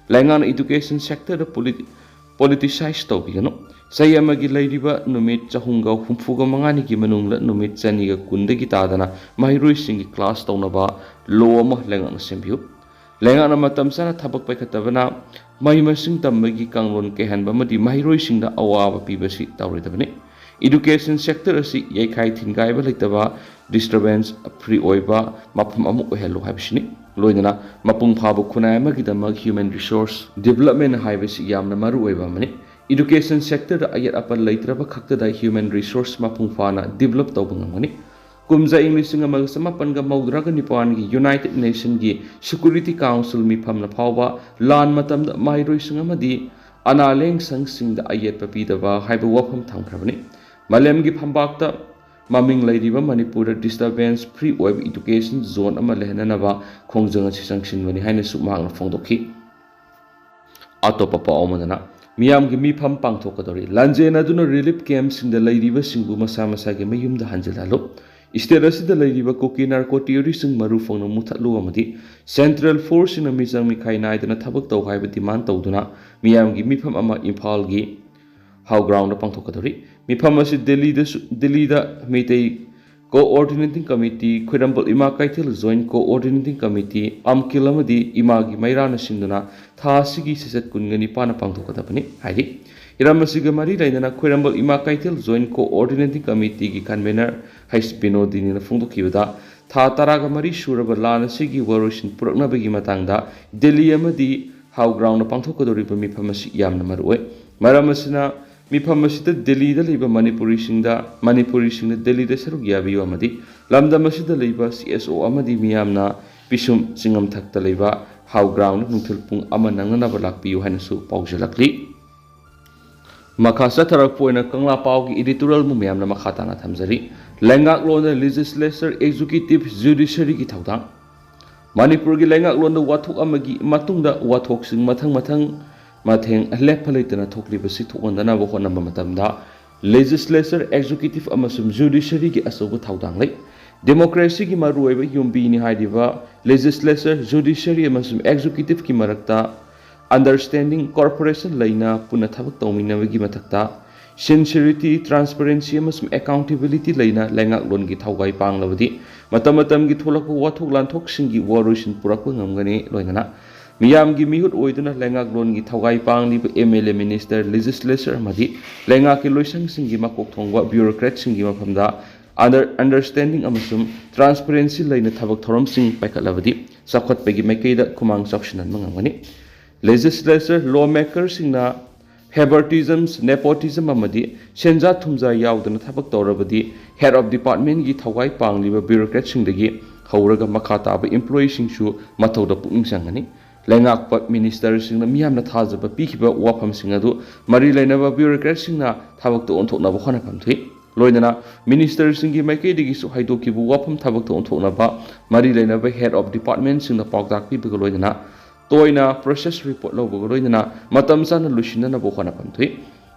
ꯂꯩꯉꯥꯛꯅ education sectorꯗ poli-, politicize ꯇꯧꯕꯤꯒꯅꯨ, ꯆꯍꯤ ꯑꯃꯒꯤ ꯂꯩꯔꯤꯕ ꯅꯨꯃꯤꯠ ꯆꯍꯨꯝꯒ ꯍꯨꯝꯐꯨꯒ ꯃꯉꯥꯅꯤꯒꯤ ꯃꯅꯨꯡꯗ ꯅꯨꯃꯤꯠ ꯆꯅꯤꯒ ꯀꯨꯟꯗꯒꯤ ꯇꯥꯗꯅ ꯃꯍꯩꯔꯣꯏꯁꯤꯡꯒꯤ class ꯇꯧꯅꯕ law ꯑꯃ ꯂꯩꯉꯥꯛꯅ ꯁꯦꯝꯕꯤꯌꯨ, ꯂꯩꯉꯥꯛꯅ ꯃꯇꯝ ꯆꯥꯅ ꯊꯕꯛ ꯄꯥꯏꯈꯠꯇꯕꯅ ꯃꯍꯩ ꯃꯁꯤꯡ ꯇꯝꯕꯒꯤ ꯀꯥꯡꯂꯣꯟ ꯀꯥꯏꯍꯟꯕ ꯑꯃꯗꯤ ꯃꯍꯩꯔꯣꯏꯁꯤꯡꯗ ꯑꯋꯥꯕ ꯄꯤꯕꯁꯤ ꯇꯧꯔꯣꯏꯗꯕꯅꯤ꯫ Education sector ꯑꯁꯤ ꯌꯩꯈꯥꯏ ꯊꯤꯟꯒꯥꯏꯕ ꯂꯩꯇꯕ, disturbance free ꯑꯣꯏꯕ ꯃꯐꯝ ꯑꯃ ꯑꯣꯏꯍꯜꯂꯨ ꯍꯥꯏꯕꯁꯤꯅꯤ꯫ ꯂꯣꯏꯅꯅ ꯃꯄꯨꯡ ꯐꯥꯕ ꯈꯨꯟꯅꯥꯏ ꯑꯃꯒꯤꯗꯃꯛ human resource development ꯍꯥꯏꯕꯁꯤ ꯌꯥꯝꯅ ꯃꯔꯨ ꯑꯣꯏꯕ ꯑꯃꯅꯤ꯫ Education sectorꯗ ꯑꯌꯦꯠ ꯑꯄꯟ ꯂꯩꯇ꯭ꯔꯕ ꯈꯛꯇꯗ human resource ꯃꯄꯨꯡ ꯐꯥꯅ develop ꯇꯧꯕ ꯉꯝꯒꯅꯤ꯫ ꯀꯨꯝꯖꯥ ꯏꯪ ꯂꯤꯁꯤꯡ ꯑꯃꯒ ꯆꯃꯥꯄꯟꯒ ꯃꯧꯗ꯭ꯔꯥꯒ ꯅꯤꯄꯥꯟꯒꯤ United Nationꯒꯤ Security Council ꯃꯤꯐꯝꯅ ꯐꯥꯎꯕ ꯂꯥꯟ ꯃꯇꯝꯗ ꯃꯍꯩꯔꯣꯏꯁꯤꯡ ꯑꯃꯗꯤ ꯑꯅꯥ ꯂꯥꯌꯦꯡ ꯁꯪꯁꯤꯡꯗ ꯑꯌꯦꯠꯄ ꯄꯤꯗꯕ ꯍꯥꯏꯕ ꯋꯥꯐꯝ ꯊꯝꯈ꯭ꯔꯕꯅꯤ꯫ ꯃꯥꯂꯦꯝꯒꯤ ꯐꯝꯄꯥꯛꯇ ꯃꯃꯤꯡ ꯂꯩꯔꯤꯕ ꯃꯅꯤꯄꯨꯔꯗ disturbance free ꯑꯣꯏꯕ education zone ꯑꯃ ꯂꯩꯍꯟꯅꯅꯕ ꯈꯣꯡꯖꯪ ꯑꯁꯤ ꯆꯪꯁꯤꯟꯕꯅꯤ ꯍꯥꯏꯅꯁꯨ ꯃꯍꯥꯛꯅ ꯐꯣꯡꯗꯣꯛꯈꯤ꯫ ꯑꯇꯣꯞꯄ ꯄꯥꯎ ꯑꯃꯗꯅ, ꯃꯤꯌꯥꯝꯒꯤ ꯃꯤꯐꯝ ꯄꯥꯡꯊꯣꯛꯀꯗꯧꯔꯤ꯫ ꯂꯥꯟꯖꯦꯟꯅꯗꯨꯅ relief campꯁꯤꯡꯗ ꯂꯩꯔꯤꯕꯁꯤꯡꯕꯨ ꯃꯁꯥ ꯃꯁꯥꯒꯤ ꯃꯌꯨꯝꯗ ꯍꯟꯖꯤꯜꯍꯜꯂꯨ꯫ State ꯑꯁꯤꯗ ꯂꯩꯔꯤꯕ ꯀꯨꯀꯤ narco terroristꯁꯤꯡ ꯃꯔꯨ ꯐꯪꯅ ꯃꯨꯊꯠꯂꯨ ꯑꯃꯗꯤ central forceꯁꯤꯡꯅ ꯃꯤꯆꯪ ꯃꯤꯈꯥꯏ ꯅꯥꯏꯗꯅ ꯊꯕꯛ ꯇꯧ ꯍꯥꯏꯕ demand ꯇꯧꯗꯨꯅ ꯃꯤꯌꯥꯝꯒꯤ ꯃꯤꯐꯝ ꯑꯃ ꯏꯝꯐꯥꯜꯒꯤ ꯍꯥꯎ groundꯗ ꯄꯥꯡꯊꯣꯛꯀꯗꯧꯔꯤ꯫ ꯃꯤꯐꯝ ꯑꯁꯤ ꯗꯦꯜꯂꯤꯗꯁꯨ, ꯗꯦꯜꯂꯤꯗ ꯃꯩꯇꯩ Coordinating Committee, ꯈ꯭ꯋꯥꯏꯔꯝꯕꯜ ꯏꯃꯥ ꯀꯩꯊꯦꯜ Joint Coordinating Committee, ꯑꯝꯀꯤꯜ ꯑꯃꯗꯤ ꯏꯃꯥꯒꯤ ꯃꯩꯔꯥꯅ ꯁꯤꯟꯗꯨꯅ ꯊꯥ ꯑꯁꯤꯒꯤ ꯁꯦꯁꯟ ꯀꯨꯟꯒ ꯅꯤꯄꯥꯟꯗ ꯄꯥꯡꯊꯣꯛꯀꯗꯕꯅꯤ ꯍꯥꯏꯔꯤ꯫ ꯍꯤꯔꯝ ꯑꯁꯤꯒ ꯃꯔꯤ ꯂꯩꯅꯅ ꯈ꯭ꯋꯥꯏꯔꯝꯕꯜ ꯏꯃꯥ ꯀꯩꯊꯦꯜ Joint Coordinating Committeeꯒꯤ convener ꯍꯩꯁ ꯕꯤꯅꯣꯗꯤꯅꯤꯅ ꯐꯣꯡꯗꯣꯛꯈꯤꯕꯗ, ꯊꯥ ꯇꯔꯥꯒ ꯃꯔꯤ ꯁꯨꯔꯕ ꯂꯥꯟ ꯑꯁꯤꯒꯤ ꯋꯥꯔꯣꯏꯁꯤꯟ ꯄꯨꯔꯛꯅꯕꯒꯤ ꯃꯇꯥꯡꯗ ꯗꯦꯜꯂꯤ ꯑꯃꯗꯤ ꯍꯥꯎ ꯒ꯭ꯔꯥꯎꯟꯗ ꯄꯥꯡꯊꯣꯛꯀꯗꯧꯔꯤꯕ ꯃꯤꯐꯝ ꯑꯁꯤ ꯌꯥꯝꯅ ꯃꯔꯨꯑꯣꯏ꯫ ꯃꯔꯝ ꯑꯁꯤꯅ, ꯃꯤꯐꯝ ꯑꯁꯤꯗ ꯗꯦꯜꯂꯤꯗ ꯂꯩꯕ ꯃꯅꯤꯄꯨꯔꯤꯁꯤꯡꯗ, ꯃꯅꯤꯄꯨꯔꯤꯁꯤꯡꯅ ꯗꯦꯜꯂꯤꯗ ꯁꯔꯨꯛ ꯌꯥꯕꯤꯌꯨ ꯑꯃꯗꯤ ꯂꯝꯗꯝ ꯑꯁꯤꯗ ꯂꯩꯕ ꯁꯤ ꯑꯦꯁ ꯑꯣ ꯑꯃꯗꯤ ꯃꯤꯌꯥꯝꯅ ꯄꯤꯁꯨꯝ ꯆꯤꯡꯉꯝꯊꯛꯇ ꯂꯩꯕ ꯍꯥꯎ ꯒ꯭ꯔꯥꯎꯟꯗ ꯅꯨꯡꯊꯤꯜ ꯄꯨꯡ ꯑꯃ ꯅꯪꯅꯅꯕ ꯂꯥꯛꯄꯤꯌꯨ ꯍꯥꯏꯅꯁꯨ ꯄꯥꯎꯖꯦꯜꯂꯛꯂꯤ꯫ ꯃꯈꯥ ꯆꯠꯊꯔꯛꯄ ꯑꯣꯏꯅ ꯀꯪꯂꯥ ꯄꯥꯎꯒꯤ editorialꯕꯨ ꯃꯌꯥꯝꯅ ꯃꯈꯥ ꯇꯥꯅ ꯊꯝꯖꯔꯤ꯫ ꯂꯩꯉꯥꯛꯂꯣꯟꯗ Legislature, Executive, Judiciaryꯒꯤ ꯊꯧꯗꯥꯡ꯫ ꯃꯅꯤꯄꯨꯔꯒꯤ ꯂꯩꯉꯥꯛꯂꯣꯟꯗ ꯋꯥꯊꯣꯛ ꯑꯃꯒꯤ ꯃꯇꯨꯡꯗ ꯋꯥꯊꯣꯛꯁꯤꯡ ꯃꯊꯪ ꯃꯊꯪ ꯃꯊꯦꯡ ꯂꯦꯞꯄ ꯂꯩꯇꯅ ꯊꯣꯛꯂꯤꯕꯁꯤ ꯊꯣꯛꯍꯟꯗꯅꯕ ꯍꯣꯠꯅꯕ ꯃꯇꯝꯗ Legislature, Executive ꯑꯃꯁꯨꯡ Judiciaryꯒꯤ ꯑꯆꯧꯕ ꯊꯧꯗꯥꯡ ꯂꯩ꯫ Democracyꯒꯤ ꯃꯔꯨꯑꯣꯏꯕ ꯌꯨꯝꯕꯤꯅꯤ ꯍꯥꯏꯔꯤꯕ Legislature, Judiciary ꯑꯃꯁꯨꯡ Executiveꯀꯤ ꯃꯔꯛꯇ understanding, cooperation ꯂꯩꯅ ꯄꯨꯟꯅ ꯊꯕꯛ ꯇꯧꯃꯤꯟꯅꯕꯒꯤ ꯃꯊꯛꯇ sincerity, transparency ꯑꯃꯁꯨꯡ accountability ꯂꯩꯅ ꯂꯩꯉꯥꯛꯂꯣꯟꯒꯤ ꯊꯧꯒꯥꯏ ꯄꯥꯡꯂꯕꯗꯤ ꯃꯇꯝ ꯃꯇꯝꯒꯤ ꯊꯣꯛꯂꯛꯄ ꯋꯥꯊꯣꯛ ꯂꯥꯟꯊꯣꯛꯁꯤꯡꯒꯤ ꯋꯥꯔꯣꯏꯁꯤꯟ ꯄꯨꯔꯛꯄ ꯉꯝꯒꯅꯤ꯫ ꯂꯣꯏꯅꯅ ꯃꯤꯌꯥꯝꯒꯤ ꯃꯤꯍꯨꯠ ꯑꯣꯏꯗꯨꯅ ꯂꯩꯉꯥꯛꯂꯣꯟꯒꯤ ꯊꯧꯒꯥꯏ ꯄꯥꯡꯂꯤꯕ M L A, minister, legislature ꯑꯃꯗꯤ ꯂꯩꯉꯥꯛꯀꯤ ꯂꯣꯏꯁꯪꯁꯤꯡꯒꯤ ꯃꯀꯣꯛ ꯊꯣꯡꯕ bureaucratꯁꯤꯡꯒꯤ ꯃꯐꯝꯗ under-, understanding ꯑꯃꯁꯨꯡ transparency ꯂꯩꯅ ꯊꯕꯛ ꯊꯧꯔꯝꯁꯤꯡ ꯄꯥꯏꯈꯠꯂꯕꯗꯤ ꯆꯥꯎꯈꯠꯄꯒꯤ ꯃꯥꯏꯀꯩꯗ ꯈꯨꯃꯥꯡ ꯆꯥꯎꯁꯤꯟꯍꯟꯕ ꯉꯝꯒꯅꯤ꯫ Legislature, lawmakerꯁꯤꯡꯅ favoritisms, nepotism ꯑꯃꯗꯤ ꯁꯦꯟꯖꯥ ꯊꯨꯝꯖꯥ ꯌꯥꯎꯗꯅ ꯊꯕꯛ ꯇꯧꯔꯕꯗꯤ head of departmentꯀꯤ ꯊꯧꯒꯥꯏ ꯄꯥꯡꯂꯤꯕ bureaucratꯁꯤꯡꯗꯒꯤ ꯍꯧꯔꯒ ꯃꯈꯥ ꯇꯥꯕ employeeꯁꯤꯡꯁꯨ ꯃꯊꯧꯗ ꯄꯨꯛꯅꯤꯡ ꯆꯪꯒꯅꯤ꯫ ꯂꯩꯉꯥꯛꯄ ministerꯁꯤꯡꯅ ꯃꯤꯌꯥꯝꯅ ꯊꯥꯖꯕ ꯄꯤꯈꯤꯕ ꯋꯥꯐꯝꯁꯤꯡ ꯑꯗꯨ ꯃꯔꯤ ꯂꯩꯅꯕ bureaucratꯁꯤꯡꯅ ꯊꯕꯛꯇ ꯑꯣꯟꯊꯣꯛꯅꯕ ꯍꯣꯠꯅꯐꯝ ꯊꯣꯛꯏ꯫ ꯂꯣꯏꯅꯅ ministerꯁꯤꯡꯒꯤ ꯃꯥꯏꯀꯩꯗꯒꯤꯁꯨ ꯍꯥꯏꯗꯣꯛꯈꯤꯕ ꯋꯥꯐꯝ ꯊꯕꯛꯇ ꯑꯣꯟꯊꯣꯛꯅꯕ ꯃꯔꯤ ꯂꯩꯅꯕ head of departmentꯁꯤꯡꯗ ꯄꯥꯎꯇꯥꯛ ꯄꯤꯕꯒ ꯂꯣꯏꯅꯅ ꯇꯣꯏꯅ progress report ꯂꯧꯕꯒ ꯂꯣꯏꯅꯅ ꯃꯇꯝ ꯆꯥꯅ ꯂꯣꯏꯁꯤꯟꯅꯅꯕ ꯍꯣꯠꯅꯐꯝ ꯊꯣꯛꯏ꯫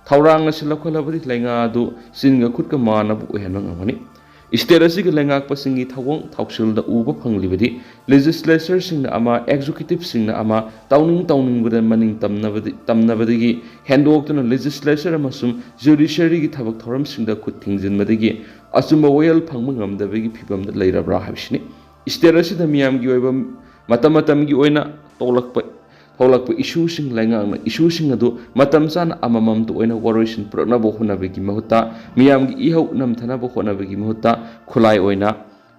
ꯊꯧꯔꯥꯡ ꯑꯁꯤ ꯂꯧꯈꯠꯂꯕꯗꯤ ꯂꯩꯉꯥꯛ ꯑꯗꯨ ꯆꯤꯟꯒ ꯈꯨꯠꯀ ꯃꯥꯟꯅꯕ ꯑꯣꯏꯍꯟꯕ ꯉꯝꯒꯅꯤ꯫ State ꯑꯁꯤꯒꯤ ꯂꯩꯉꯥꯛꯄꯁꯤꯡꯒꯤ ꯊꯧꯑꯣꯡ ꯊꯧꯁꯤꯜꯗ ꯎꯕ ꯐꯪꯂꯤꯕꯗꯤ, ꯂꯦꯖꯤꯁꯂꯦꯆꯔꯁꯤꯡꯅ ꯑꯃ, ꯑꯦꯛꯖꯤꯀ꯭ꯌꯨꯇꯤꯚꯁꯤꯡꯅ ꯑꯃ, ꯇꯧꯅꯤꯡ ꯇꯧꯅꯤꯡꯕꯗ ꯃꯅꯤꯡ ꯇꯝꯅꯕꯗꯤ-, ꯇꯝꯅꯕꯗꯒꯤ ꯍꯦꯟꯗꯣꯛꯇꯨꯅ ꯂꯦꯖꯤꯁꯂꯦꯆꯔ ꯑꯃꯁꯨꯡ ꯖꯨꯗꯤꯁꯔꯤꯒꯤ ꯊꯕꯛ ꯊꯧꯔꯝꯁꯤꯡꯗ ꯈꯨꯠ ꯊꯤꯡꯖꯤꯟꯕꯗꯒꯤ ꯑꯆꯨꯝꯕ ꯋꯥꯌꯦꯜ ꯐꯪꯕ ꯉꯝꯗꯕꯒꯤ ꯐꯤꯕꯝꯗ ꯂꯩꯔꯕ꯭ꯔꯥ ꯍꯥꯏꯕꯁꯤꯅꯤ꯫ ꯁ꯭ꯇꯦꯠ ꯑꯁꯤꯗ ꯃꯤꯌꯥꯝꯒꯤ ꯑꯣꯏꯕ ꯃꯇꯝ ꯃꯇꯝꯒꯤ ꯑꯣꯏꯅ ꯇꯧꯂꯛꯄ, ꯊꯣꯛꯂꯛꯄ ꯏꯁꯨꯁꯤꯡ, ꯂꯩꯉꯥꯛꯅ ꯏꯁꯨꯁꯤꯡ ꯑꯗꯨ ꯃꯇꯝ ꯆꯥꯅ ꯑꯃꯃꯝꯇ ꯑꯣꯏꯅ ꯋꯥꯔꯣꯏꯁꯤꯟ ꯄꯨꯔꯛꯅꯕ ꯍꯣꯠꯅꯕꯒꯤ ꯃꯍꯨꯠꯇ, ꯃꯤꯌꯥꯝꯒꯤ ꯏꯍꯧ ꯅꯝꯊꯅꯕ ꯍꯣꯠꯅꯕꯒꯤ ꯃꯍꯨꯠꯇ, ꯈꯨꯠꯂꯥꯏ ꯑꯣꯏꯅ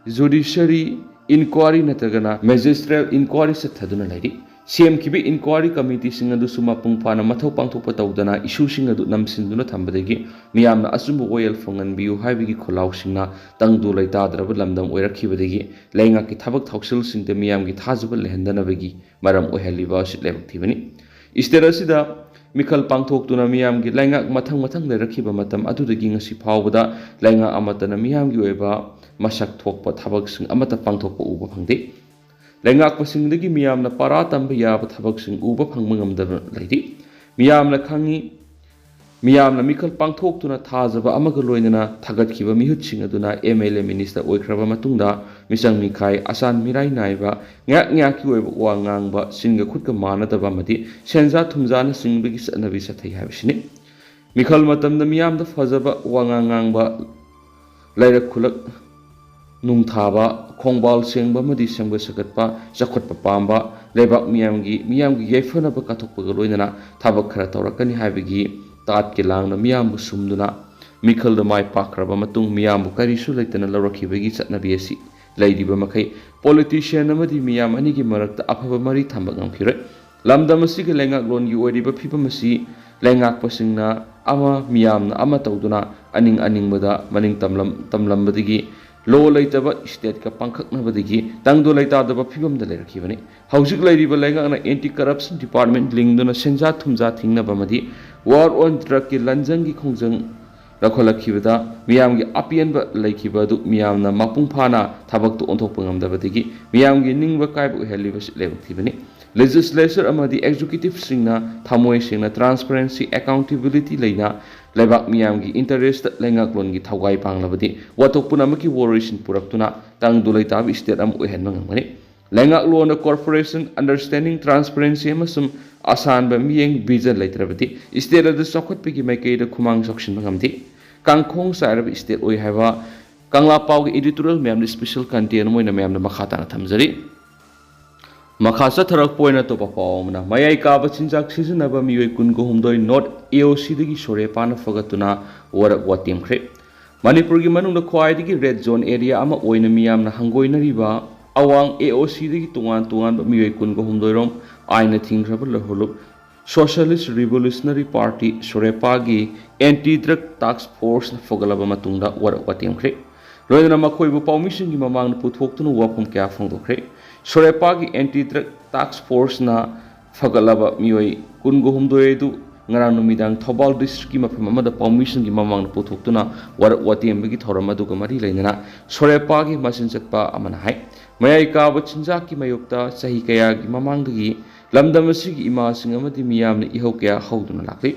ꯖꯨꯗꯤꯁꯔꯤ ꯏꯟꯀ꯭ꯋꯥꯔꯤ ꯅꯠꯇ꯭ꯔꯒꯅ ꯃꯦꯖꯤꯁꯇ꯭ꯔꯦꯜ ꯏꯟꯀ꯭ꯋꯥꯔꯤ ꯆꯠꯊꯗꯨꯅ ꯂꯩꯔꯤ꯫ ꯁꯦꯝꯈꯤꯕ ꯏꯟꯀ꯭ꯋꯥꯔꯤ ꯀꯃꯤꯇꯤꯁꯤꯡ ꯑꯗꯨꯁꯨ ꯃꯄꯨꯡ ꯐꯥꯅ ꯃꯊꯧ ꯄꯥꯡꯊꯣꯛꯄ ꯇꯧꯗꯅ ꯏꯁꯨꯁꯤꯡ ꯑꯗꯨ ꯅꯝꯁꯤꯟꯗꯨꯅ ꯊꯝꯕꯗꯒꯤ ꯃꯤꯌꯥꯝꯅ ꯑꯆꯨꯝꯕ ꯋꯥꯌꯦꯜ ꯐꯪꯍꯟꯕꯤꯌꯨ ꯍꯥꯏꯕꯒꯤ ꯈꯣꯜꯂꯥꯎꯁꯤꯡꯅ ꯇꯪꯗꯨ ꯂꯩꯇꯥꯗ꯭ꯔꯕ ꯂꯝꯗꯝ ꯑꯣꯏꯔꯛꯈꯤꯕꯗꯒꯤ ꯂꯩꯉꯥꯛꯀꯤ ꯊꯕꯛ ꯊꯧꯁꯤꯜꯁꯤꯡꯗ ꯃꯤꯌꯥꯝꯒꯤ ꯊꯥꯖꯕ ꯂꯩꯍꯟꯗꯅꯕꯒꯤ ꯃꯔꯝ ꯑꯣꯏꯍꯜꯂꯤꯕ ꯑꯁꯤ ꯂꯥꯏꯕꯛ ꯊꯤꯕꯅꯤ꯫ ꯁ꯭ꯇꯦꯠ ꯑꯁꯤꯗ ꯃꯤꯈꯜ ꯄꯥꯡꯊꯣꯛꯇꯨꯅ ꯃꯤꯌꯥꯝꯒꯤ ꯂꯩꯉꯥꯛ ꯃꯊꯪ ꯃꯊꯪ ꯂꯩꯔꯛꯈꯤꯕ ꯃꯇꯝ ꯑꯗꯨꯗꯒꯤ ꯉꯁꯤ ꯐꯥꯎꯕꯗ ꯂꯩꯉꯥꯛ ꯑꯃꯠꯇꯅ ꯃꯤꯌꯥꯝꯒꯤ ꯑꯣꯏꯕ ꯃꯁꯛ ꯊꯣꯛꯄ ꯊꯕꯛꯁꯤꯡ ꯑꯃꯠꯇ ꯄꯥꯡꯊꯣꯛꯄ ꯎꯕ ꯐꯪꯗꯦ꯫ ꯂꯩꯉꯥꯛꯄꯁꯤꯡꯗꯒꯤ ꯃꯤꯌꯥꯝꯅ ꯄꯔꯥ ꯇꯝꯕ ꯌꯥꯕ ꯊꯕꯛꯁꯤꯡ ꯎꯕ ꯐꯪꯕ ꯉꯝꯗꯕ ꯂꯩꯔꯤ꯫ ꯃꯤꯌꯥꯝꯅ ꯈꯪꯉꯤ, ꯃꯤꯌꯥꯝꯅ ꯃꯤꯈꯜ ꯄꯥꯡꯊꯣꯛꯇꯨꯅ ꯊꯥꯖꯕ ꯑꯃꯒ ꯂꯣꯏꯅꯅ ꯊꯥꯒꯠꯈꯤꯕ ꯃꯤꯍꯨꯠꯁꯤꯡ ꯑꯗꯨꯅ ꯑꯦꯝ ꯑꯦꯜ ꯑꯦ ꯃꯤꯅꯤꯁꯇꯔ ꯑꯣꯏꯈ꯭ꯔꯕ ꯃꯇꯨꯡꯗ ꯃꯤꯆꯪ ꯃꯤꯈꯥꯏ, ꯑꯆꯥꯟ ꯃꯤꯔꯥꯏ ꯅꯥꯏꯕ, ꯉꯥꯏꯍꯥꯛ ꯉꯥꯏꯍꯥꯛꯀꯤ ꯑꯣꯏꯕ ꯋꯥ ꯉꯥꯡꯕ, ꯆꯤꯟꯒ ꯈꯨꯠꯀ ꯃꯥꯟꯅꯗꯕ ꯑꯃꯗꯤ ꯁꯦꯟꯖꯥ ꯊꯨꯝꯖꯥꯅꯆꯤꯡꯕꯒꯤ ꯆꯠꯅꯕꯤ ꯆꯠꯊꯩ ꯍꯥꯏꯕꯁꯤꯅꯤ꯫ ꯃꯤꯈꯜ ꯃꯇꯝꯗ ꯃꯤꯌꯥꯝꯗ ꯐꯖꯕ ꯋꯥꯉꯥꯡ ꯉꯥꯡꯕ, ꯂꯥꯏꯔꯛ ꯈꯨꯂꯛ ꯅꯨꯡꯊꯥꯕ, ꯈꯣꯡꯕꯥꯜ ꯁꯦꯡꯕ ꯑꯃꯗꯤ ꯁꯦꯝꯒꯠ ꯁꯥꯒꯠꯄ, ꯆꯥꯎꯈꯠꯄ ꯄꯥꯝꯕ, ꯂꯩꯕꯥꯛ ꯃꯤꯌꯥꯝꯒꯤ, ꯃꯤꯌꯥꯝꯒꯤ ꯌꯥꯏꯐꯅꯕ ꯀꯠꯊꯣꯛꯄꯒ ꯂꯣꯏꯅꯅ ꯊꯕꯛ ꯈꯔ ꯇꯧꯔꯛꯀꯅꯤ ꯍꯥꯏꯕꯒꯤ ꯇꯥꯠꯀꯤ ꯂꯥꯡꯅ ꯃꯤꯌꯥꯝꯕꯨ ꯁꯨꯝꯗꯨꯅ ꯃꯤꯈꯜꯗ ꯃꯥꯏ ꯄꯥꯛꯈ꯭ꯔꯕ ꯃꯇꯨꯡ ꯃꯤꯌꯥꯝꯕꯨ ꯀꯔꯤꯁꯨ ꯂꯩꯇꯅ ꯂꯧꯔꯛꯈꯤꯕꯒꯤ ꯆꯠꯅꯕꯤ ꯑꯁꯤ ꯂꯩꯔꯤꯕ ꯃꯈꯩ ꯄꯣꯂꯤꯇꯤꯁꯤꯌꯥꯟ ꯑꯃꯗꯤ ꯃꯤꯌꯥꯝ ꯑꯅꯤꯒꯤ ꯃꯔꯛꯇ ꯑꯐꯕ ꯃꯔꯤ ꯊꯝꯕ ꯉꯝꯈꯤꯔꯣꯏ꯫ ꯂꯝꯗꯝ ꯑꯁꯤꯒꯤ ꯂꯩꯉꯥꯛꯂꯣꯟꯒꯤ ꯑꯣꯏꯔꯤꯕ ꯐꯤꯕꯝ ꯑꯁꯤ ꯂꯩꯉꯥꯛꯄꯁꯤꯡꯅ ꯑꯃ, ꯃꯤꯌꯥꯝꯅ ꯑꯃ ꯇꯧꯗꯨꯅ ꯑꯅꯤꯡ ꯑꯅꯤꯡꯕꯗ ꯃꯅꯤꯡ ꯇꯝꯂꯝ-, ꯇꯝꯂꯝꯕꯗꯒꯤ ꯂꯣ ꯂꯩꯇꯕ ꯁ꯭ꯇꯦꯠꯀ ꯄꯥꯡꯈꯛꯅꯕꯗꯒꯤ ꯇꯪꯗꯨ ꯂꯩꯇꯥꯗꯕ ꯐꯤꯕꯝꯗ ꯂꯩꯔꯛꯈꯤꯕꯅꯤ꯫ ꯍꯧꯖꯤꯛ ꯂꯩꯔꯤꯕ ꯂꯩꯉꯥꯛꯅ ꯑꯦꯟꯇꯤ ꯀꯔꯞꯁꯟ ꯗꯤꯄꯥꯔꯠꯃꯦꯟ ꯂꯤꯡꯗꯨꯅ ꯁꯦꯟꯖꯥ ꯊꯨꯝꯖꯥ ꯊꯤꯡꯅꯕ ꯑꯃꯗꯤ ꯋꯥꯔ ꯑꯣꯟ ꯗ꯭ꯔꯒꯀꯤ ꯂꯟꯖꯪꯒꯤ ꯈꯣꯡꯖꯪ ꯂꯧꯈꯠꯂꯛꯈꯤꯕꯗ ꯃꯤꯌꯥꯝꯒꯤ ꯑꯄꯦꯟꯕ ꯂꯩꯈꯤꯕ ꯑꯗꯨ ꯃꯤꯌꯥꯝꯅ ꯃꯄꯨꯡ ꯐꯥꯅ ꯊꯕꯛꯇ ꯑꯣꯟꯊꯣꯛꯄ ꯉꯝꯗꯕꯗꯒꯤ ꯃꯤꯌꯥꯝꯒꯤ ꯅꯤꯡꯕ ꯀꯥꯏꯕ ꯑꯣꯏꯍꯜꯂꯤꯕꯁꯤ ꯂꯥꯏꯕꯛ ꯊꯤꯕꯅꯤ꯫ Legislature ꯑꯃꯗꯤ executive ꯁꯤꯡꯅ ꯊꯃꯣꯏ ꯁꯦꯡꯅ, transparency, accountability ꯂꯩꯅ ꯂꯩꯕꯥꯛ ꯃꯤꯌꯥꯝꯒꯤ interest ꯇ ꯂꯩꯉꯥꯛꯂꯣꯟꯒꯤ ꯊꯧꯒꯥꯏ ꯄꯥꯡꯂꯕꯗꯤ ꯋꯥꯊꯣꯛ ꯄꯨꯝꯅꯃꯛꯀꯤ ꯋꯥꯔꯣꯏꯁꯤꯟ ꯄꯨꯔꯛꯇꯨꯅ ꯇꯪꯗꯨ ꯂꯩꯇꯥꯕ state ꯑꯃ ꯑꯣꯏꯍꯟꯕ ꯉꯝꯒꯅꯤ꯫ ꯂꯩꯉꯥꯛꯂꯣꯟꯗ cooperation, understanding, transparency ꯑꯃꯁꯨꯡ ꯑꯁꯥꯟꯕ ꯃꯤꯠꯌꯦꯡ vision ꯂꯩꯇ꯭ꯔꯕꯗꯤ state ꯑꯗꯨ ꯆꯥꯎꯈꯠꯄꯒꯤ ꯃꯥꯏꯀꯩꯗ ꯈꯨꯃꯥꯡ ꯆꯥꯎꯁꯤꯟꯕ ꯉꯝꯗꯦ꯫ ꯀꯥꯡꯈꯣꯡ ꯆꯥꯏꯔꯕ state ꯑꯣꯏ ꯍꯥꯏꯕ ꯀꯪꯂꯥ ꯄꯥꯎꯒꯤ editorial ꯃꯌꯥꯝꯗ special content ꯑꯃ ꯑꯣꯏꯅ ꯃꯌꯥꯝꯗ ꯃꯈꯥ ꯇꯥꯅ ꯊꯝꯖꯔꯤ꯫ ꯃꯈꯥ ꯆꯠꯊꯔꯛꯄ ꯑꯣꯏꯅ ꯑꯇꯣꯞꯄ ꯄꯥꯎ ꯑꯃꯅ, ꯃꯌꯥꯏ ꯀꯥꯕ ꯆꯤꯟꯖꯥꯛ ꯁꯤꯖꯤꯟꯅꯕ ꯃꯤꯑꯣꯏ ꯀꯨꯟꯒ ꯍꯨꯝꯗꯣꯏ North A O C ꯗꯒꯤ ꯁꯣꯔꯦꯄꯥꯅ ꯐꯒꯠꯇꯨꯅ ꯋꯥꯔꯛ ꯋꯥꯇꯦꯝꯈ꯭ꯔꯦ꯫ ꯃꯅꯤꯄꯨꯔꯒꯤ ꯃꯅꯨꯡꯗ ꯈ꯭ꯋꯥꯏꯗꯒꯤ red zone area ꯑꯃ ꯑꯣꯏꯅ ꯃꯤꯌꯥꯝꯅ ꯍꯪꯒꯣꯏꯅꯔꯤꯕ ꯑꯋꯥꯡ A O C ꯗꯒꯤ ꯇꯣꯉꯥꯟ ꯇꯣꯉꯥꯟꯕ ꯃꯤꯑꯣꯏ ꯀꯨꯟꯒ ꯍꯨꯝꯗꯣꯏꯔꯣꯝ ꯑꯥꯏꯟꯅ ꯊꯤꯡꯈ꯭ꯔꯕ ꯂꯣꯍꯣꯂꯨꯞ Socialist Revolutionary Party, ꯁꯣꯔꯦꯄꯥꯒꯤ anti drug task force ꯅ ꯐꯒꯠꯂꯕ ꯃꯇꯨꯡꯗ ꯋꯥꯔꯛ ꯋꯥꯇꯦꯝꯈ꯭ꯔꯦ꯫ ꯂꯣꯏꯅꯅ ꯃꯈꯣꯏꯕꯨ ꯄꯥꯎꯃꯤꯁꯤꯡꯒꯤ ꯃꯃꯥꯡꯗ ꯄꯨꯊꯣꯛꯇꯨꯅ ꯋꯥꯐꯝ ꯀꯌꯥ ꯐꯣꯡꯗꯣꯛꯈ꯭ꯔꯦ꯫ ꯁꯣꯔꯦꯄꯥꯒꯤ anti drug task force ꯅ ꯐꯒꯠꯂꯕ ꯃꯤꯑꯣꯏ ꯀꯨꯟꯒ ꯍꯨꯝꯗꯣꯏ ꯑꯗꯨ ꯉꯔꯥꯡ ꯅꯨꯃꯤꯗꯥꯡ ꯊꯧꯕꯥꯜ district ꯀꯤ ꯃꯐꯝ ꯑꯃꯗ ꯄꯥꯎꯃꯤꯁꯤꯡꯒꯤ ꯃꯃꯥꯡꯗ ꯄꯨꯊꯣꯛꯇꯨꯅ ꯋꯥꯔꯛ ꯋꯥꯇꯦꯝꯕꯒꯤ ꯊꯧꯔꯝ ꯑꯗꯨꯒ ꯃꯔꯤ ꯂꯩꯅꯅ ꯁꯣꯔꯦꯄꯥꯒꯤ ꯃꯆꯤꯟ ꯆꯠꯄ ꯑꯃꯅ ꯍꯥꯏ, ꯃꯌꯥꯏ ꯀꯥꯕ ꯆꯤꯟꯖꯥꯛꯀꯤ ꯃꯥꯌꯣꯛꯇ ꯆꯍꯤ ꯀꯌꯥꯒꯤ ꯃꯃꯥꯡꯗꯒꯤ ꯂꯝꯗꯝ ꯑꯁꯤꯒꯤ ꯏꯃꯥꯁꯤꯡ ꯑꯃꯗꯤ ꯃꯤꯌꯥꯝꯅ ꯏꯍꯧ ꯀꯌꯥ ꯍꯧꯗꯨꯅ ꯂꯥꯛꯂꯤ꯫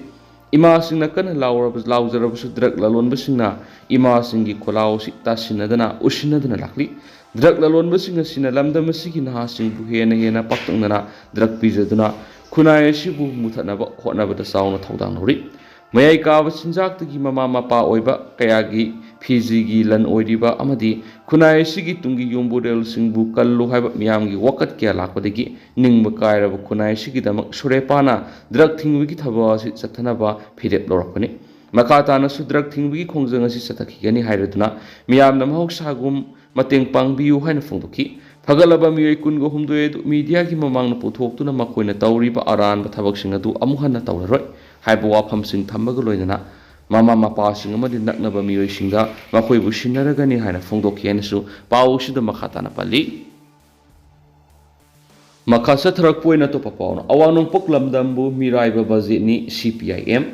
ꯏꯃꯥꯁꯤꯡꯅ ꯀꯟꯅ ꯂꯥꯎꯔꯕ-, ꯂꯥꯎꯖꯔꯕꯁꯨ drug ꯂꯂꯣꯟꯕꯁꯤꯡꯅ ꯏꯃꯥꯁꯤꯡꯒꯤ ꯈꯣꯜꯂꯥꯎ ꯑꯁꯤ ꯇꯥꯁꯤꯟꯅꯗꯅ, ꯎꯁꯤꯟꯅꯗꯅ ꯂꯥꯛꯂꯤ꯫ Drug ꯂꯂꯣꯟꯕꯁꯤꯡ ꯑꯁꯤꯅ ꯂꯝꯗꯝ ꯑꯁꯤꯒꯤ ꯅꯍꯥꯁꯤꯡꯕꯨ ꯍꯦꯟꯅ ꯍꯦꯟꯅ ꯄꯥꯛꯇꯛꯅꯅ drug ꯄꯤꯖꯗꯨꯅ ꯈꯨꯟꯅꯥꯏ ꯑꯁꯤꯕꯨ ꯃꯨꯊꯠꯅꯕ ꯍꯣꯠꯅꯕꯗ ꯆꯥꯎꯅ ꯊꯧꯗꯥꯡ ꯂꯧꯔꯤ꯫ ꯃꯌꯥꯏ ꯀꯥꯕ ꯆꯤꯟꯖꯥꯛꯇꯒꯤ ꯃꯃꯥ ꯃꯄꯥ ꯑꯣꯏꯕ ꯀꯌꯥꯒꯤ ꯐꯤꯖꯤꯒꯤ ꯂꯟ ꯑꯣꯏꯔꯤꯕ ꯑꯃꯗꯤ ꯈꯨꯟꯅꯥꯏ ꯑꯁꯤꯒꯤ ꯇꯨꯡꯒꯤ ꯌꯨꯝꯕꯨꯔꯦꯜꯁꯤꯡꯕꯨ ꯀꯜꯂꯨ ꯍꯥꯏꯕ ꯃꯤꯌꯥꯝꯒꯤ ꯋꯥꯀꯠ ꯀꯌꯥ ꯂꯥꯛꯄꯗꯒꯤ ꯅꯤꯡꯕ ꯀꯥꯏꯔꯕ ꯈꯨꯟꯅꯥꯏ ꯑꯁꯤꯒꯤꯗꯃꯛ ꯁꯣꯔꯦꯄꯥꯅ drug ꯊꯤꯡꯕꯒꯤ ꯊꯕꯛ ꯑꯁꯤ ꯆꯠꯊꯅꯕ ꯐꯤꯔꯦꯞ ꯂꯧꯔꯛꯄꯅꯤ꯫ ꯃꯈꯥ ꯇꯥꯅꯁꯨ drug ꯊꯤꯡꯕꯒꯤ ꯈꯣꯡꯖꯪ ꯑꯁꯤ ꯆꯠꯊꯈꯤꯒꯅꯤ ꯍꯥꯏꯔꯗꯨꯅ ꯃꯤꯌꯥꯝꯅ ꯃꯍꯧꯁꯥꯒꯨꯝ ꯃꯇꯦꯡ ꯄꯥꯡꯕꯤꯌꯨ ꯍꯥꯏꯅ ꯐꯣꯡꯗꯣꯛꯈꯤ꯫ ꯐꯒꯠꯂꯕ ꯃꯤꯑꯣꯏ ꯀꯨꯟꯒ ꯍꯨꯝꯗꯣꯏ ꯑꯗꯨ media ꯒꯤ ꯃꯃꯥꯡꯗ ꯄꯨꯊꯣꯛꯇꯨꯅ ꯃꯈꯣꯏꯅ ꯇꯧꯔꯤꯕ ꯑꯔꯥꯟꯕ ꯊꯕꯛꯁꯤꯡ ꯑꯗꯨ ꯑꯃꯨꯛ ꯍꯟꯅ ꯇꯧꯔꯔꯣꯏ ꯍꯥꯏꯕ ꯋꯥꯐꯝꯁꯤꯡ ꯊꯝꯕꯒ ꯂꯣꯏꯅꯅ ꯃꯃꯥ ꯃꯄꯥꯁꯤꯡ ꯑꯃꯗꯤ ꯅꯛꯅꯕ ꯃꯤꯑꯣꯏꯁꯤꯡꯗ ꯃꯈꯣꯏꯕꯨ ꯁꯤꯟꯅꯔꯒꯅꯤ ꯍꯥꯏꯅ ꯐꯣꯡꯗꯣꯛꯈꯤ ꯍꯥꯏꯅꯁꯨ ꯄꯥꯎ ꯑꯁꯤꯗ ꯃꯈꯥ ꯇꯥꯅ ꯄꯜꯂꯤ꯫ ꯃꯈꯥ ꯆꯠꯊꯔꯛꯄ ꯑꯣꯏꯅ ꯑꯇꯣꯞꯄ ꯄꯥꯎꯅ, ꯑꯋꯥꯡ ꯅꯣꯡꯄꯣꯛ ꯂꯝꯗꯝꯕꯨ ꯃꯤꯔꯥꯏꯕ budget ꯅꯤ C P I M꯫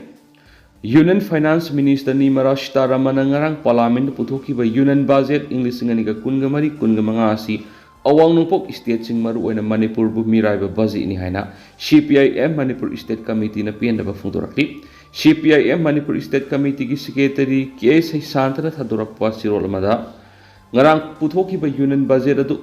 Union Finance Minister Nirmala ꯁꯤꯇꯥꯔꯥꯃꯟꯅ ꯉꯔꯥꯡ Parliament ꯇ ꯄꯨꯊꯣꯛꯈꯤꯕ Union Budget ꯏꯪ ꯂꯤꯁꯤꯡ ꯑꯅꯤꯒ ꯀꯨꯟꯒ ꯃꯔꯤ ꯀꯨꯟꯒ ꯃꯉꯥ ꯑꯁꯤ ꯑꯋꯥꯡ ꯅꯣꯡꯄꯣꯛ ꯁ꯭ꯇꯦꯠꯁꯤꯡ, ꯃꯔꯨꯑꯣꯏꯅ ꯃꯅꯤꯄꯨꯔꯕꯨ ꯃꯤꯔꯥꯏꯕ ꯕꯖꯦꯠꯅꯤ ꯍꯥꯏꯅ C P I M Manipur state ꯀꯃꯤꯇꯤꯅ ꯄꯦꯟꯗꯕ ꯐꯣꯡꯗꯣꯔꯛꯂꯤ꯫ C P I M Manipur state ꯀꯃꯤꯇꯤꯒꯤ ꯁꯦꯀ꯭ꯔꯦꯇꯔꯤ ꯀꯦ ꯑꯦꯁ ꯁꯩꯁꯥꯟꯇꯅ ꯊꯥꯗꯣꯔꯛꯄ ꯆꯦꯔꯣꯜ ꯑꯃꯗ, ꯉꯔꯥꯡ ꯄꯨꯊꯣꯛꯈꯤꯕ ꯌꯨꯅꯤꯌꯟ ꯕꯖꯦꯠ ꯑꯗꯨ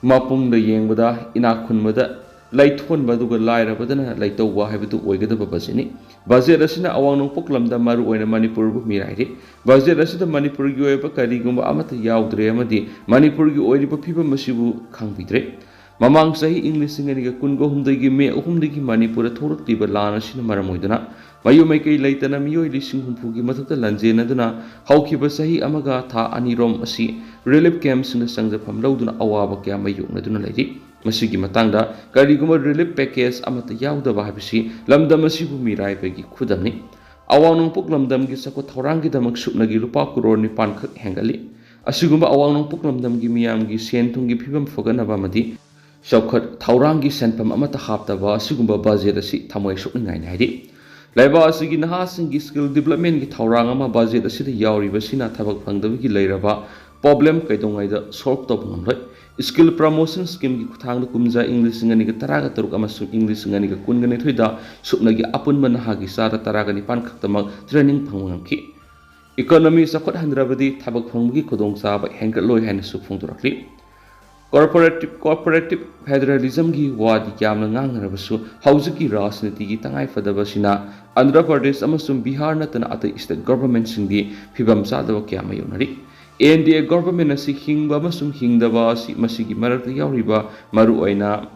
ꯃꯄꯨꯡꯗ ꯌꯦꯡꯕꯗ ꯏꯅꯥꯛ ꯈꯨꯟꯕꯗ ꯂꯩꯊꯣꯟꯕ ꯑꯗꯨꯒ ꯂꯥꯏꯔꯕꯗꯅ ꯂꯩꯇꯧꯕ ꯍꯥꯏꯕꯗꯨ ꯑꯣꯏꯒꯗꯕ ꯕꯖꯦꯠꯅꯤ꯫ ꯕꯖꯦꯠ ꯑꯁꯤꯅ ꯑꯋꯥꯡ ꯅꯣꯡꯄꯣꯛ ꯂꯝꯗꯝ, ꯃꯔꯨꯑꯣꯏꯅ ꯃꯅꯤꯄꯨꯔꯕꯨ ꯃꯤꯔꯥꯏꯔꯤ꯫ ꯕꯖꯦꯠ ꯑꯁꯤꯗ ꯃꯅꯤꯄꯨꯔꯒꯤ ꯑꯣꯏꯕ ꯀꯔꯤꯒꯨꯝꯕ ꯑꯃꯠꯇ ꯌꯥꯎꯗ꯭ꯔꯦ ꯑꯃꯗꯤ ꯃꯅꯤꯄꯨꯔꯒꯤ ꯑꯣꯏꯔꯤꯕ ꯐꯤꯕꯝ ꯑꯁꯤꯕꯨ ꯈꯪꯕꯤꯗ꯭ꯔꯦ꯫ ꯃꯃꯥꯡ ꯆꯍꯤ ꯏꯪ ꯂꯤꯁꯤꯡ ꯑꯅꯤꯒ ꯀꯨꯟꯒ ꯍꯨꯝꯗꯣꯏꯒꯤ ꯃꯦ ꯑꯍꯨꯝꯗꯒꯤ ꯃꯅꯤꯄꯨꯔꯗ ꯊꯣꯛꯂꯛꯂꯤꯕ ꯂꯥꯟ ꯑꯁꯤꯅ ꯃꯔꯝ ꯑꯣꯏꯗꯨꯅ ꯃꯌꯨꯝ ꯃꯩꯀꯩ ꯂꯩꯇꯅ ꯃꯤꯑꯣꯏ ꯂꯤꯁꯤꯡ ꯍꯨꯝꯐꯨꯒꯤ ꯃꯊꯛꯇ ꯂꯥꯟꯖꯦꯟꯅꯗꯨꯅ ꯍꯧꯈꯤꯕ ꯆꯍꯤ ꯑꯃꯒ ꯊꯥ ꯑꯅꯤꯔꯣꯝ ꯑꯁꯤ ꯔꯤꯂꯤꯐ ꯀꯦꯝꯞꯁꯤꯡꯗ ꯆꯪꯖꯐꯝ ꯂꯧꯗꯨꯅ ꯑꯋꯥꯕ ꯀꯌꯥ ꯃꯥꯌꯣꯛꯅꯗꯨꯅ ꯂꯩꯔꯤ꯫ ꯃꯁꯤꯒꯤ ꯃꯇꯥꯡꯗ ꯀꯔꯤꯒꯨꯝꯕ ꯔꯤꯂꯤꯐ ꯄꯦꯀꯦꯖ ꯑꯃꯠꯇ ꯌꯥꯎꯗꯕ ꯍꯥꯏꯕꯁꯤ ꯂꯝꯗꯝ ꯑꯁꯤꯕꯨ ꯃꯤꯔꯥꯏꯕꯒꯤ ꯈꯨꯗꯝꯅꯤ꯫ ꯑꯋꯥꯡ ꯅꯣꯡꯄꯣꯛ ꯂꯝꯗꯝꯒꯤ ꯆꯥꯎꯈꯠ ꯊꯧꯔꯥꯡꯒꯤꯗꯃꯛ ꯁꯨꯞꯅꯒꯤ ꯂꯨꯄꯥ ꯀ꯭ꯔꯣꯔ ꯅꯤꯄꯥꯟ ꯈꯛ ꯍꯦꯟꯒꯠꯂꯤ꯫ ꯑꯁꯤꯒꯨꯝꯕ ꯑꯋꯥꯡ ꯅꯣꯡꯄꯣꯛ ꯂꯝꯗꯝꯒꯤ ꯃꯤꯌꯥꯝꯒꯤ ꯁꯦꯟ ꯊꯨꯝꯒꯤ ꯐꯤꯕꯝ ꯐꯒꯠꯅꯕ ꯑꯃꯗꯤ ꯆꯥꯎꯈꯠ ꯊꯧꯔꯥꯡꯒꯤ ꯁꯦꯟꯐꯝ ꯑꯃꯠꯇ ꯍꯥꯞꯇꯕ ꯑꯁꯤꯒꯨꯝꯕ ꯕꯖꯦꯠ ꯑꯁꯤ ꯊꯃꯣꯏ ꯁꯣꯛꯅꯤꯡꯉꯥꯏꯅꯤ ꯍꯥꯏꯔꯤ꯫ ꯂꯩꯕꯥꯛ ꯑꯁꯤꯒꯤ ꯅꯍꯥꯁꯤꯡꯒꯤ ꯁ꯭ꯀꯤꯜ ꯗꯤꯕꯂꯞꯃꯦꯟꯒꯤ ꯊꯧꯔꯥꯡ ꯑꯃ ꯕꯖꯦꯠ ꯑꯁꯤꯗ ꯌꯥꯎꯔꯤꯕꯁꯤꯅ ꯊꯕꯛ ꯐꯪꯗꯕꯒꯤ ꯂꯩꯔꯕ ꯄ꯭ꯔꯣꯕ꯭ꯂꯦꯝ ꯀꯩꯗꯧꯉꯩꯗ ꯁꯣꯜꯕ ꯇꯧꯕ ꯉꯝꯂꯣꯏ꯫ ꯁ꯭ꯀꯤꯜ ꯄ꯭ꯔꯃꯣꯁꯟ ꯁ꯭ꯀꯤꯝꯒꯤ ꯈꯨꯠꯊꯥꯡꯗ ꯀꯨꯝꯖꯥ ꯏꯪ ꯂꯤꯁꯤꯡ ꯑꯅꯤꯒ ꯇꯔꯥꯒ ꯇꯔꯨꯛ ꯑꯃꯁꯨꯡ ꯏꯪ ꯂꯤꯁꯤꯡ ꯑꯅꯤꯒ ꯀꯨꯟꯒ ꯅꯤꯊꯣꯏꯗ ꯁꯨꯞꯅꯒꯤ ꯑꯄꯨꯟꯕ ꯅꯍꯥꯒꯤ ꯆꯥꯗ ꯇꯔꯥꯒ ꯅꯤꯄꯥꯟ ꯈꯛꯇꯃꯛ ꯇ꯭ꯔꯦꯅꯤꯡ ꯐꯪꯕ ꯉꯝꯈꯤ꯫ ꯏꯀꯣꯅꯣꯃꯤ ꯆꯥꯎꯈꯠꯍꯟꯗ꯭ꯔꯕꯗꯤ ꯊꯕꯛ ꯐꯪꯕꯒꯤ ꯈꯨꯗꯣꯡꯆꯥꯕ ꯍꯦꯟꯒꯠꯂꯣꯏ ꯍꯥꯏꯅꯁꯨ ꯐꯣꯡꯗꯣꯔꯛꯂꯤ꯫ ꯀꯣꯔꯄꯣꯔꯦꯇꯤꯚ, ꯀꯣꯔꯄꯣꯔꯦꯇꯤꯚ ꯐꯦꯗꯔꯦꯂꯤꯖꯝꯒꯤ ꯋꯥꯗꯤ ꯌꯥꯝꯅ ꯉꯥꯡꯅꯔꯕꯁꯨ, ꯍꯧꯖꯤꯛꯀꯤ ꯔꯥꯖꯅꯤꯇꯤꯒꯤ ꯇꯉꯥꯏꯐꯗꯕ ꯑꯁꯤꯅ ꯑꯟꯙ꯭ꯔ ꯄ꯭ꯔꯗꯦꯁ ꯑꯃꯁꯨꯡ ꯕꯤꯍꯥꯔ ꯅꯠꯇꯅ ꯑꯇꯩ ꯁ꯭ꯇꯦꯠ ꯒꯣꯚꯔꯟꯃꯦꯟꯠꯁꯤꯡꯗꯤ ꯐꯤꯕꯝ ꯆꯥꯗꯕ ꯀꯌꯥ ꯃꯥꯌꯣꯛꯅꯔꯤ꯫ ꯑꯦꯟ ꯗꯤ ꯑꯦ ꯒꯣꯚꯔꯟꯃꯦꯟꯠ ꯑꯁꯤ ꯍꯤꯡꯕ ꯑꯃꯁꯨꯡ ꯍꯤꯡꯗꯕ ꯑꯁꯤ ꯃꯁꯤꯒꯤ ꯃꯔꯛꯇ ꯌꯥꯎꯔꯤꯕ ꯃꯔꯨꯑꯣꯏꯅ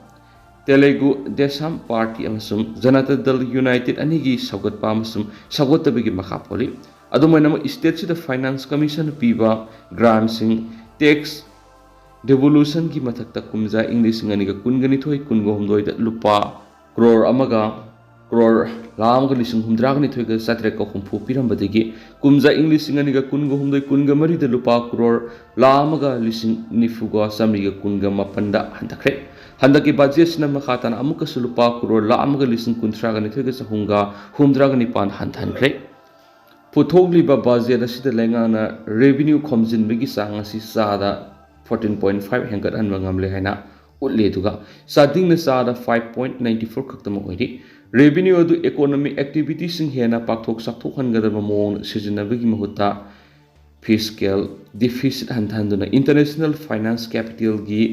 ꯇꯦꯂꯦꯒꯨ ꯗꯦꯁꯝ ꯄꯥꯔꯇꯤ ꯑꯃꯁꯨꯡ ꯖꯅꯇꯥ ꯗꯜ ꯌꯨꯅꯥꯏꯇꯦꯗ ꯑꯅꯤꯒꯤ ꯁꯧꯒꯠꯄ ꯑꯃꯁꯨꯡ ꯁꯧꯒꯠꯇꯕꯒꯤ ꯃꯈꯥ ꯄꯣꯜꯂꯤ꯫ ꯑꯗꯨꯝ ꯑꯣꯏꯅꯃꯛ, ꯁ꯭ꯇꯦꯠꯁꯤꯗ ꯐꯥꯏꯅꯥꯟꯁ ꯀꯃꯤꯁꯟꯅ ꯄꯤꯕ ꯒ꯭ꯔꯥꯟꯠꯁꯤꯡ, ꯇꯦꯛꯁ ꯗꯤꯚꯣꯂꯨꯁꯟꯒꯤ ꯃꯊꯛꯇ ꯀꯨꯝꯖꯥ ꯏꯪ ꯂꯤꯁꯤꯡ ꯑꯅꯤꯒ ꯀꯨꯟꯒ ꯅꯤꯊꯣꯏ ꯀꯨꯟꯒ ꯍꯨꯝꯗꯣꯏꯗ ꯂꯨꯄꯥ ꯀ꯭ꯔꯣꯔ ꯑꯃꯒ, ꯀ꯭ꯔꯣꯔ ꯂꯥꯈ ꯑꯃꯒ ꯂꯤꯁꯤꯡ ꯍꯨꯝꯗ꯭ꯔꯥꯒ ꯅꯤꯊꯣꯏꯒ ꯆꯥꯇ꯭ꯔꯦꯠꯀ ꯍꯨꯝꯐꯨ ꯄꯤꯔꯝꯕꯗꯒꯤ, ꯀꯨꯝꯖꯥ ꯏꯪ ꯂꯤꯁꯤꯡ ꯑꯅꯤꯒ ꯀꯨꯟꯒ ꯍꯨꯝꯗꯣꯏ ꯀꯨꯟꯒ ꯃꯔꯤꯗ ꯂꯨꯄꯥ ꯀ꯭ꯔꯣꯔ ꯂꯥꯈ ꯑꯃꯒ ꯂꯤꯁꯤꯡ ꯅꯤꯐꯨꯒ ꯆꯥꯃꯔꯤꯒ ꯀꯨꯟꯒ ꯃꯥꯄꯟꯗ ꯍꯟꯊꯈ꯭ꯔꯦ꯫ ꯍꯟꯗꯛꯀꯤ ꯕꯖꯦꯠꯁꯤꯅ ꯃꯈꯥ ꯇꯥꯅ ꯑꯃꯨꯛꯀꯁꯨ ꯂꯨꯄꯥ ꯀ꯭ꯔꯣꯔ ꯂꯥꯈ ꯑꯃꯒ ꯂꯤꯁꯤꯡ ꯀꯨꯟꯊ꯭ꯔꯥꯒ ꯅꯤꯊꯣꯏꯒ ꯆꯍꯨꯝꯒ ꯍꯨꯝꯗ꯭ꯔꯥꯒ ꯅꯤꯄꯥꯟ ꯍꯟꯊꯍꯟꯈ꯭ꯔꯦ꯫ ꯄꯨꯊꯣꯛꯂꯤꯕ ꯕꯖꯦꯠ ꯑꯁꯤꯗ ꯂꯩꯉꯥꯛꯅ ꯔꯦꯚꯤꯅ꯭ꯌꯨ ꯈꯣꯝꯖꯤꯟꯕꯒꯤ ꯆꯥꯡ ꯑꯁꯤ ꯆꯥꯗ fourteen point five ꯍꯦꯟꯒꯠꯍꯟꯕ ꯉꯝꯂꯦ ꯍꯥꯏꯅ ꯎꯠꯂꯤ꯫ ꯑꯗꯨꯒ ꯆꯥꯗꯤꯡꯅ ꯆꯥꯗ five point ninety four ꯈꯛꯇꯃꯛ ꯑꯣꯏꯔꯤ꯫ Revenue ꯑꯗꯨ economic activityꯁꯤꯡ ꯍꯦꯟꯅ ꯄꯥꯛꯊꯣꯛ ꯆꯥꯎꯊꯣꯛꯍꯟꯒꯗꯕ ꯃꯑꯣꯡꯗ ꯁꯤꯖꯤꯟꯅꯕꯒꯤ ꯃꯍꯨꯠꯇ fiscal deficit ꯍꯟꯊꯍꯟꯗꯨꯅ international finance capitalꯒꯤ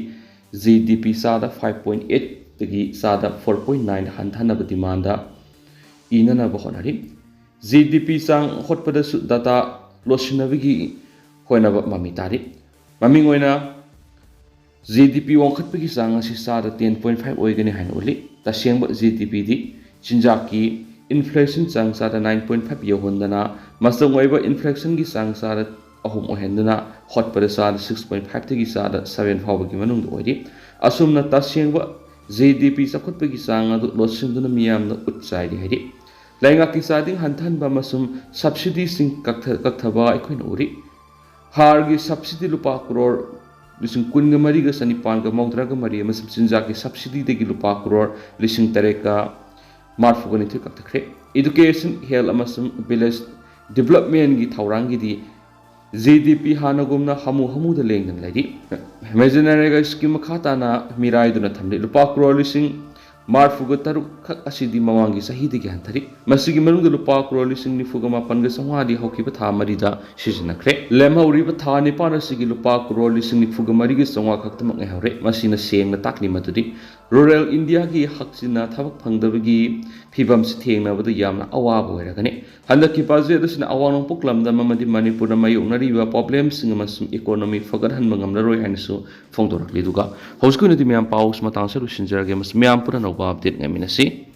G D P ꯆꯥꯗ five point eight ꯗꯒꯤ ꯆꯥꯗ four point nine ꯍꯟꯊꯅꯕ demand ꯏꯅꯅꯕ ꯍꯣꯠꯅꯔꯤ꯫ G D P ꯆꯥꯡ ꯍꯣꯠꯄꯗꯁꯨ data ꯂꯣꯠꯁꯤꯟꯅꯕꯒꯤ ꯍꯣꯠꯅꯕ ꯃꯃꯤ ꯇꯥꯔꯤ꯫ ꯃꯃꯤꯡ ꯑꯣꯏꯅ G D P ꯋꯥꯡꯈꯠꯄꯒꯤ ꯆꯥꯡ ꯑꯁꯤ ꯆꯥꯗ ten point five ꯑꯣꯏꯒꯅꯤ ꯍꯥꯏꯅ ꯎꯠꯂꯤ꯫ ꯇꯁꯦꯡꯕ G D Pꯗꯤ ꯆꯤꯟꯖꯥꯛꯀꯤ inflation ꯆꯥꯡ ꯆꯥꯗ nine point five ꯌꯧꯍꯟꯗꯅ ꯃꯆꯪ ꯑꯣꯏꯕ inflationꯒꯤ ꯆꯥꯡ ꯆꯥꯗ ꯑꯍꯨꯝ ꯑꯣꯏꯍꯟꯗꯨꯅ ꯍꯣꯠꯄꯗ ꯆꯥꯗ six point fiveꯗꯒꯤ ꯆꯥꯗ seven ꯐꯥꯎꯕꯒꯤ ꯃꯅꯨꯡꯗ ꯑꯣꯏꯔꯤ꯫ ꯑꯁꯨꯝꯅ ꯇꯁꯦꯡꯕ G D P ꯆꯥꯎꯈꯠꯄꯒꯤ ꯆꯥꯡ ꯑꯗꯨ ꯂꯣꯠꯁꯤꯟꯗꯨꯅ ꯃꯤꯌꯥꯝꯅ ꯎꯠ ꯆꯥꯏꯔꯤ ꯍꯥꯏꯔꯤ꯫ ꯂꯩꯉꯥꯛꯀꯤ ꯆꯥꯗꯤꯡ ꯍꯟꯊꯍꯟꯕ ꯑꯃꯁꯨꯡ subsidyꯁꯤꯡ ꯀꯛꯊ-, ꯀꯛꯊꯕ ꯑꯩꯈꯣꯏꯅ ꯎꯔꯤ꯫ ꯍꯥꯔꯒꯤ subsidy ꯂꯨꯄꯥ ꯀ꯭ꯔꯣꯔ ꯂꯤꯁꯤꯡ ꯀꯨꯟꯒ ꯃꯔꯤꯒ ꯆꯅꯤꯄꯥꯟꯒ ꯃꯧꯗ꯭ꯔꯥꯒ ꯃꯔꯤ ꯑꯃꯁꯨꯡ ꯆꯤꯟꯖꯥꯛꯀꯤ subsidyꯗꯒꯤ ꯂꯨꯄꯥ ꯀ꯭ꯔꯣꯔ ꯂꯤꯁꯤꯡ ꯇꯔꯦꯠꯀ ꯃꯔꯤꯐꯨꯒ ꯅꯤꯊꯣꯏ ꯀꯛꯊꯈ꯭ꯔꯦ꯫ Education, health ꯑꯃꯁꯨꯡ village developmentꯀꯤ ꯊꯧꯔꯥꯡꯒꯤꯗꯤ G D P ꯍꯥꯟꯅꯒꯨꯝꯅ ꯍꯥꯃꯨ ꯍꯥꯃꯨꯗ ꯂꯦꯡꯗꯅ ꯂꯩꯔꯤ꯫ MGNREGA scheme ꯃꯈꯥ ꯇꯥꯅ ꯃꯤꯔꯥꯏꯗꯨꯅ ꯊꯝꯂꯤ꯫ ꯂꯨꯄꯥ ꯀ꯭ꯔꯣꯔ ꯂꯤꯁꯤꯡ ꯃꯔꯤꯐꯨꯒ ꯇꯔꯨꯛ ꯈꯛ ꯑꯁꯤꯗꯤ ꯃꯃꯥꯡꯒꯤ ꯆꯍꯤꯗꯒꯤ ꯍꯟꯊꯔꯤ꯫ ꯃꯁꯤꯒꯤ ꯃꯅꯨꯡꯗ ꯂꯨꯄꯥ ꯀ꯭ꯔꯣꯔ ꯂꯤꯁꯤꯡ ꯅꯤꯐꯨꯒ ꯃꯥꯄꯟꯒ ꯆꯥꯝꯃꯉꯥꯗꯤ ꯍꯧꯈꯤꯕ ꯊꯥ ꯃꯔꯤꯗ ꯁꯤꯖꯤꯟꯅꯈ꯭ꯔꯦ꯫ ꯂꯦꯝꯍꯧꯔꯤꯕ ꯊꯥ ꯅꯤꯄꯥꯟ ꯑꯁꯤꯒꯤ ꯂꯨꯄꯥ ꯀ꯭ꯔꯣꯔ ꯂꯤꯁꯤꯡ ꯅꯤꯐꯨꯒ ꯃꯔꯤꯒ ꯆꯥꯝꯃꯉꯥ ꯈꯛꯇꯃꯛ ꯉꯥꯏꯍꯧꯔꯦ꯫ ꯃꯁꯤꯅ ꯁꯦꯡꯅ ꯇꯥꯛꯂꯤ ꯃꯗꯨꯗꯤ rural Indiaꯒꯤ ꯍꯛꯆꯤꯟꯅ ꯊꯕꯛ ꯐꯪꯗꯕꯒꯤ ꯐꯤꯕꯝꯁꯤ ꯊꯦꯡꯅꯕꯗ ꯌꯥꯝꯅ ꯑꯋꯥꯕ ꯑꯣꯏꯔꯒꯅꯤ꯫ ꯍꯟꯗꯛꯀꯤ budget ꯑꯁꯤꯅ ꯑꯋꯥꯡ ꯅꯣꯡꯄꯣꯛ ꯂꯝꯗꯝ ꯑꯃꯗꯤ ꯃꯅꯤꯄꯨꯔꯅ ꯃꯥꯌꯣꯛꯅꯔꯤꯕ problemꯁꯤꯡ ꯑꯃꯁꯨꯡ economy ꯐꯒꯠꯍꯟꯕ ꯉꯝꯂꯔꯣꯏ ꯍꯥꯏꯅꯁꯨ ꯐꯣꯡꯗꯣꯔꯛꯂꯤ꯫ ꯑꯗꯨꯒ ꯍꯧꯖꯤꯛꯀꯤ ꯑꯣꯏꯅꯗꯤ ꯃꯌꯥꯝ ꯄꯥꯎꯁꯤ ꯃꯇꯥꯡꯁꯤꯗ ꯂꯣꯏꯁꯤꯟꯖꯔꯒꯦ꯫ ꯃꯁꯤ ꯃꯌꯥꯝ ꯄꯨꯟꯅ ꯑꯅꯧꯕ update ꯉꯥꯏꯃꯤꯟꯅꯁꯤ꯫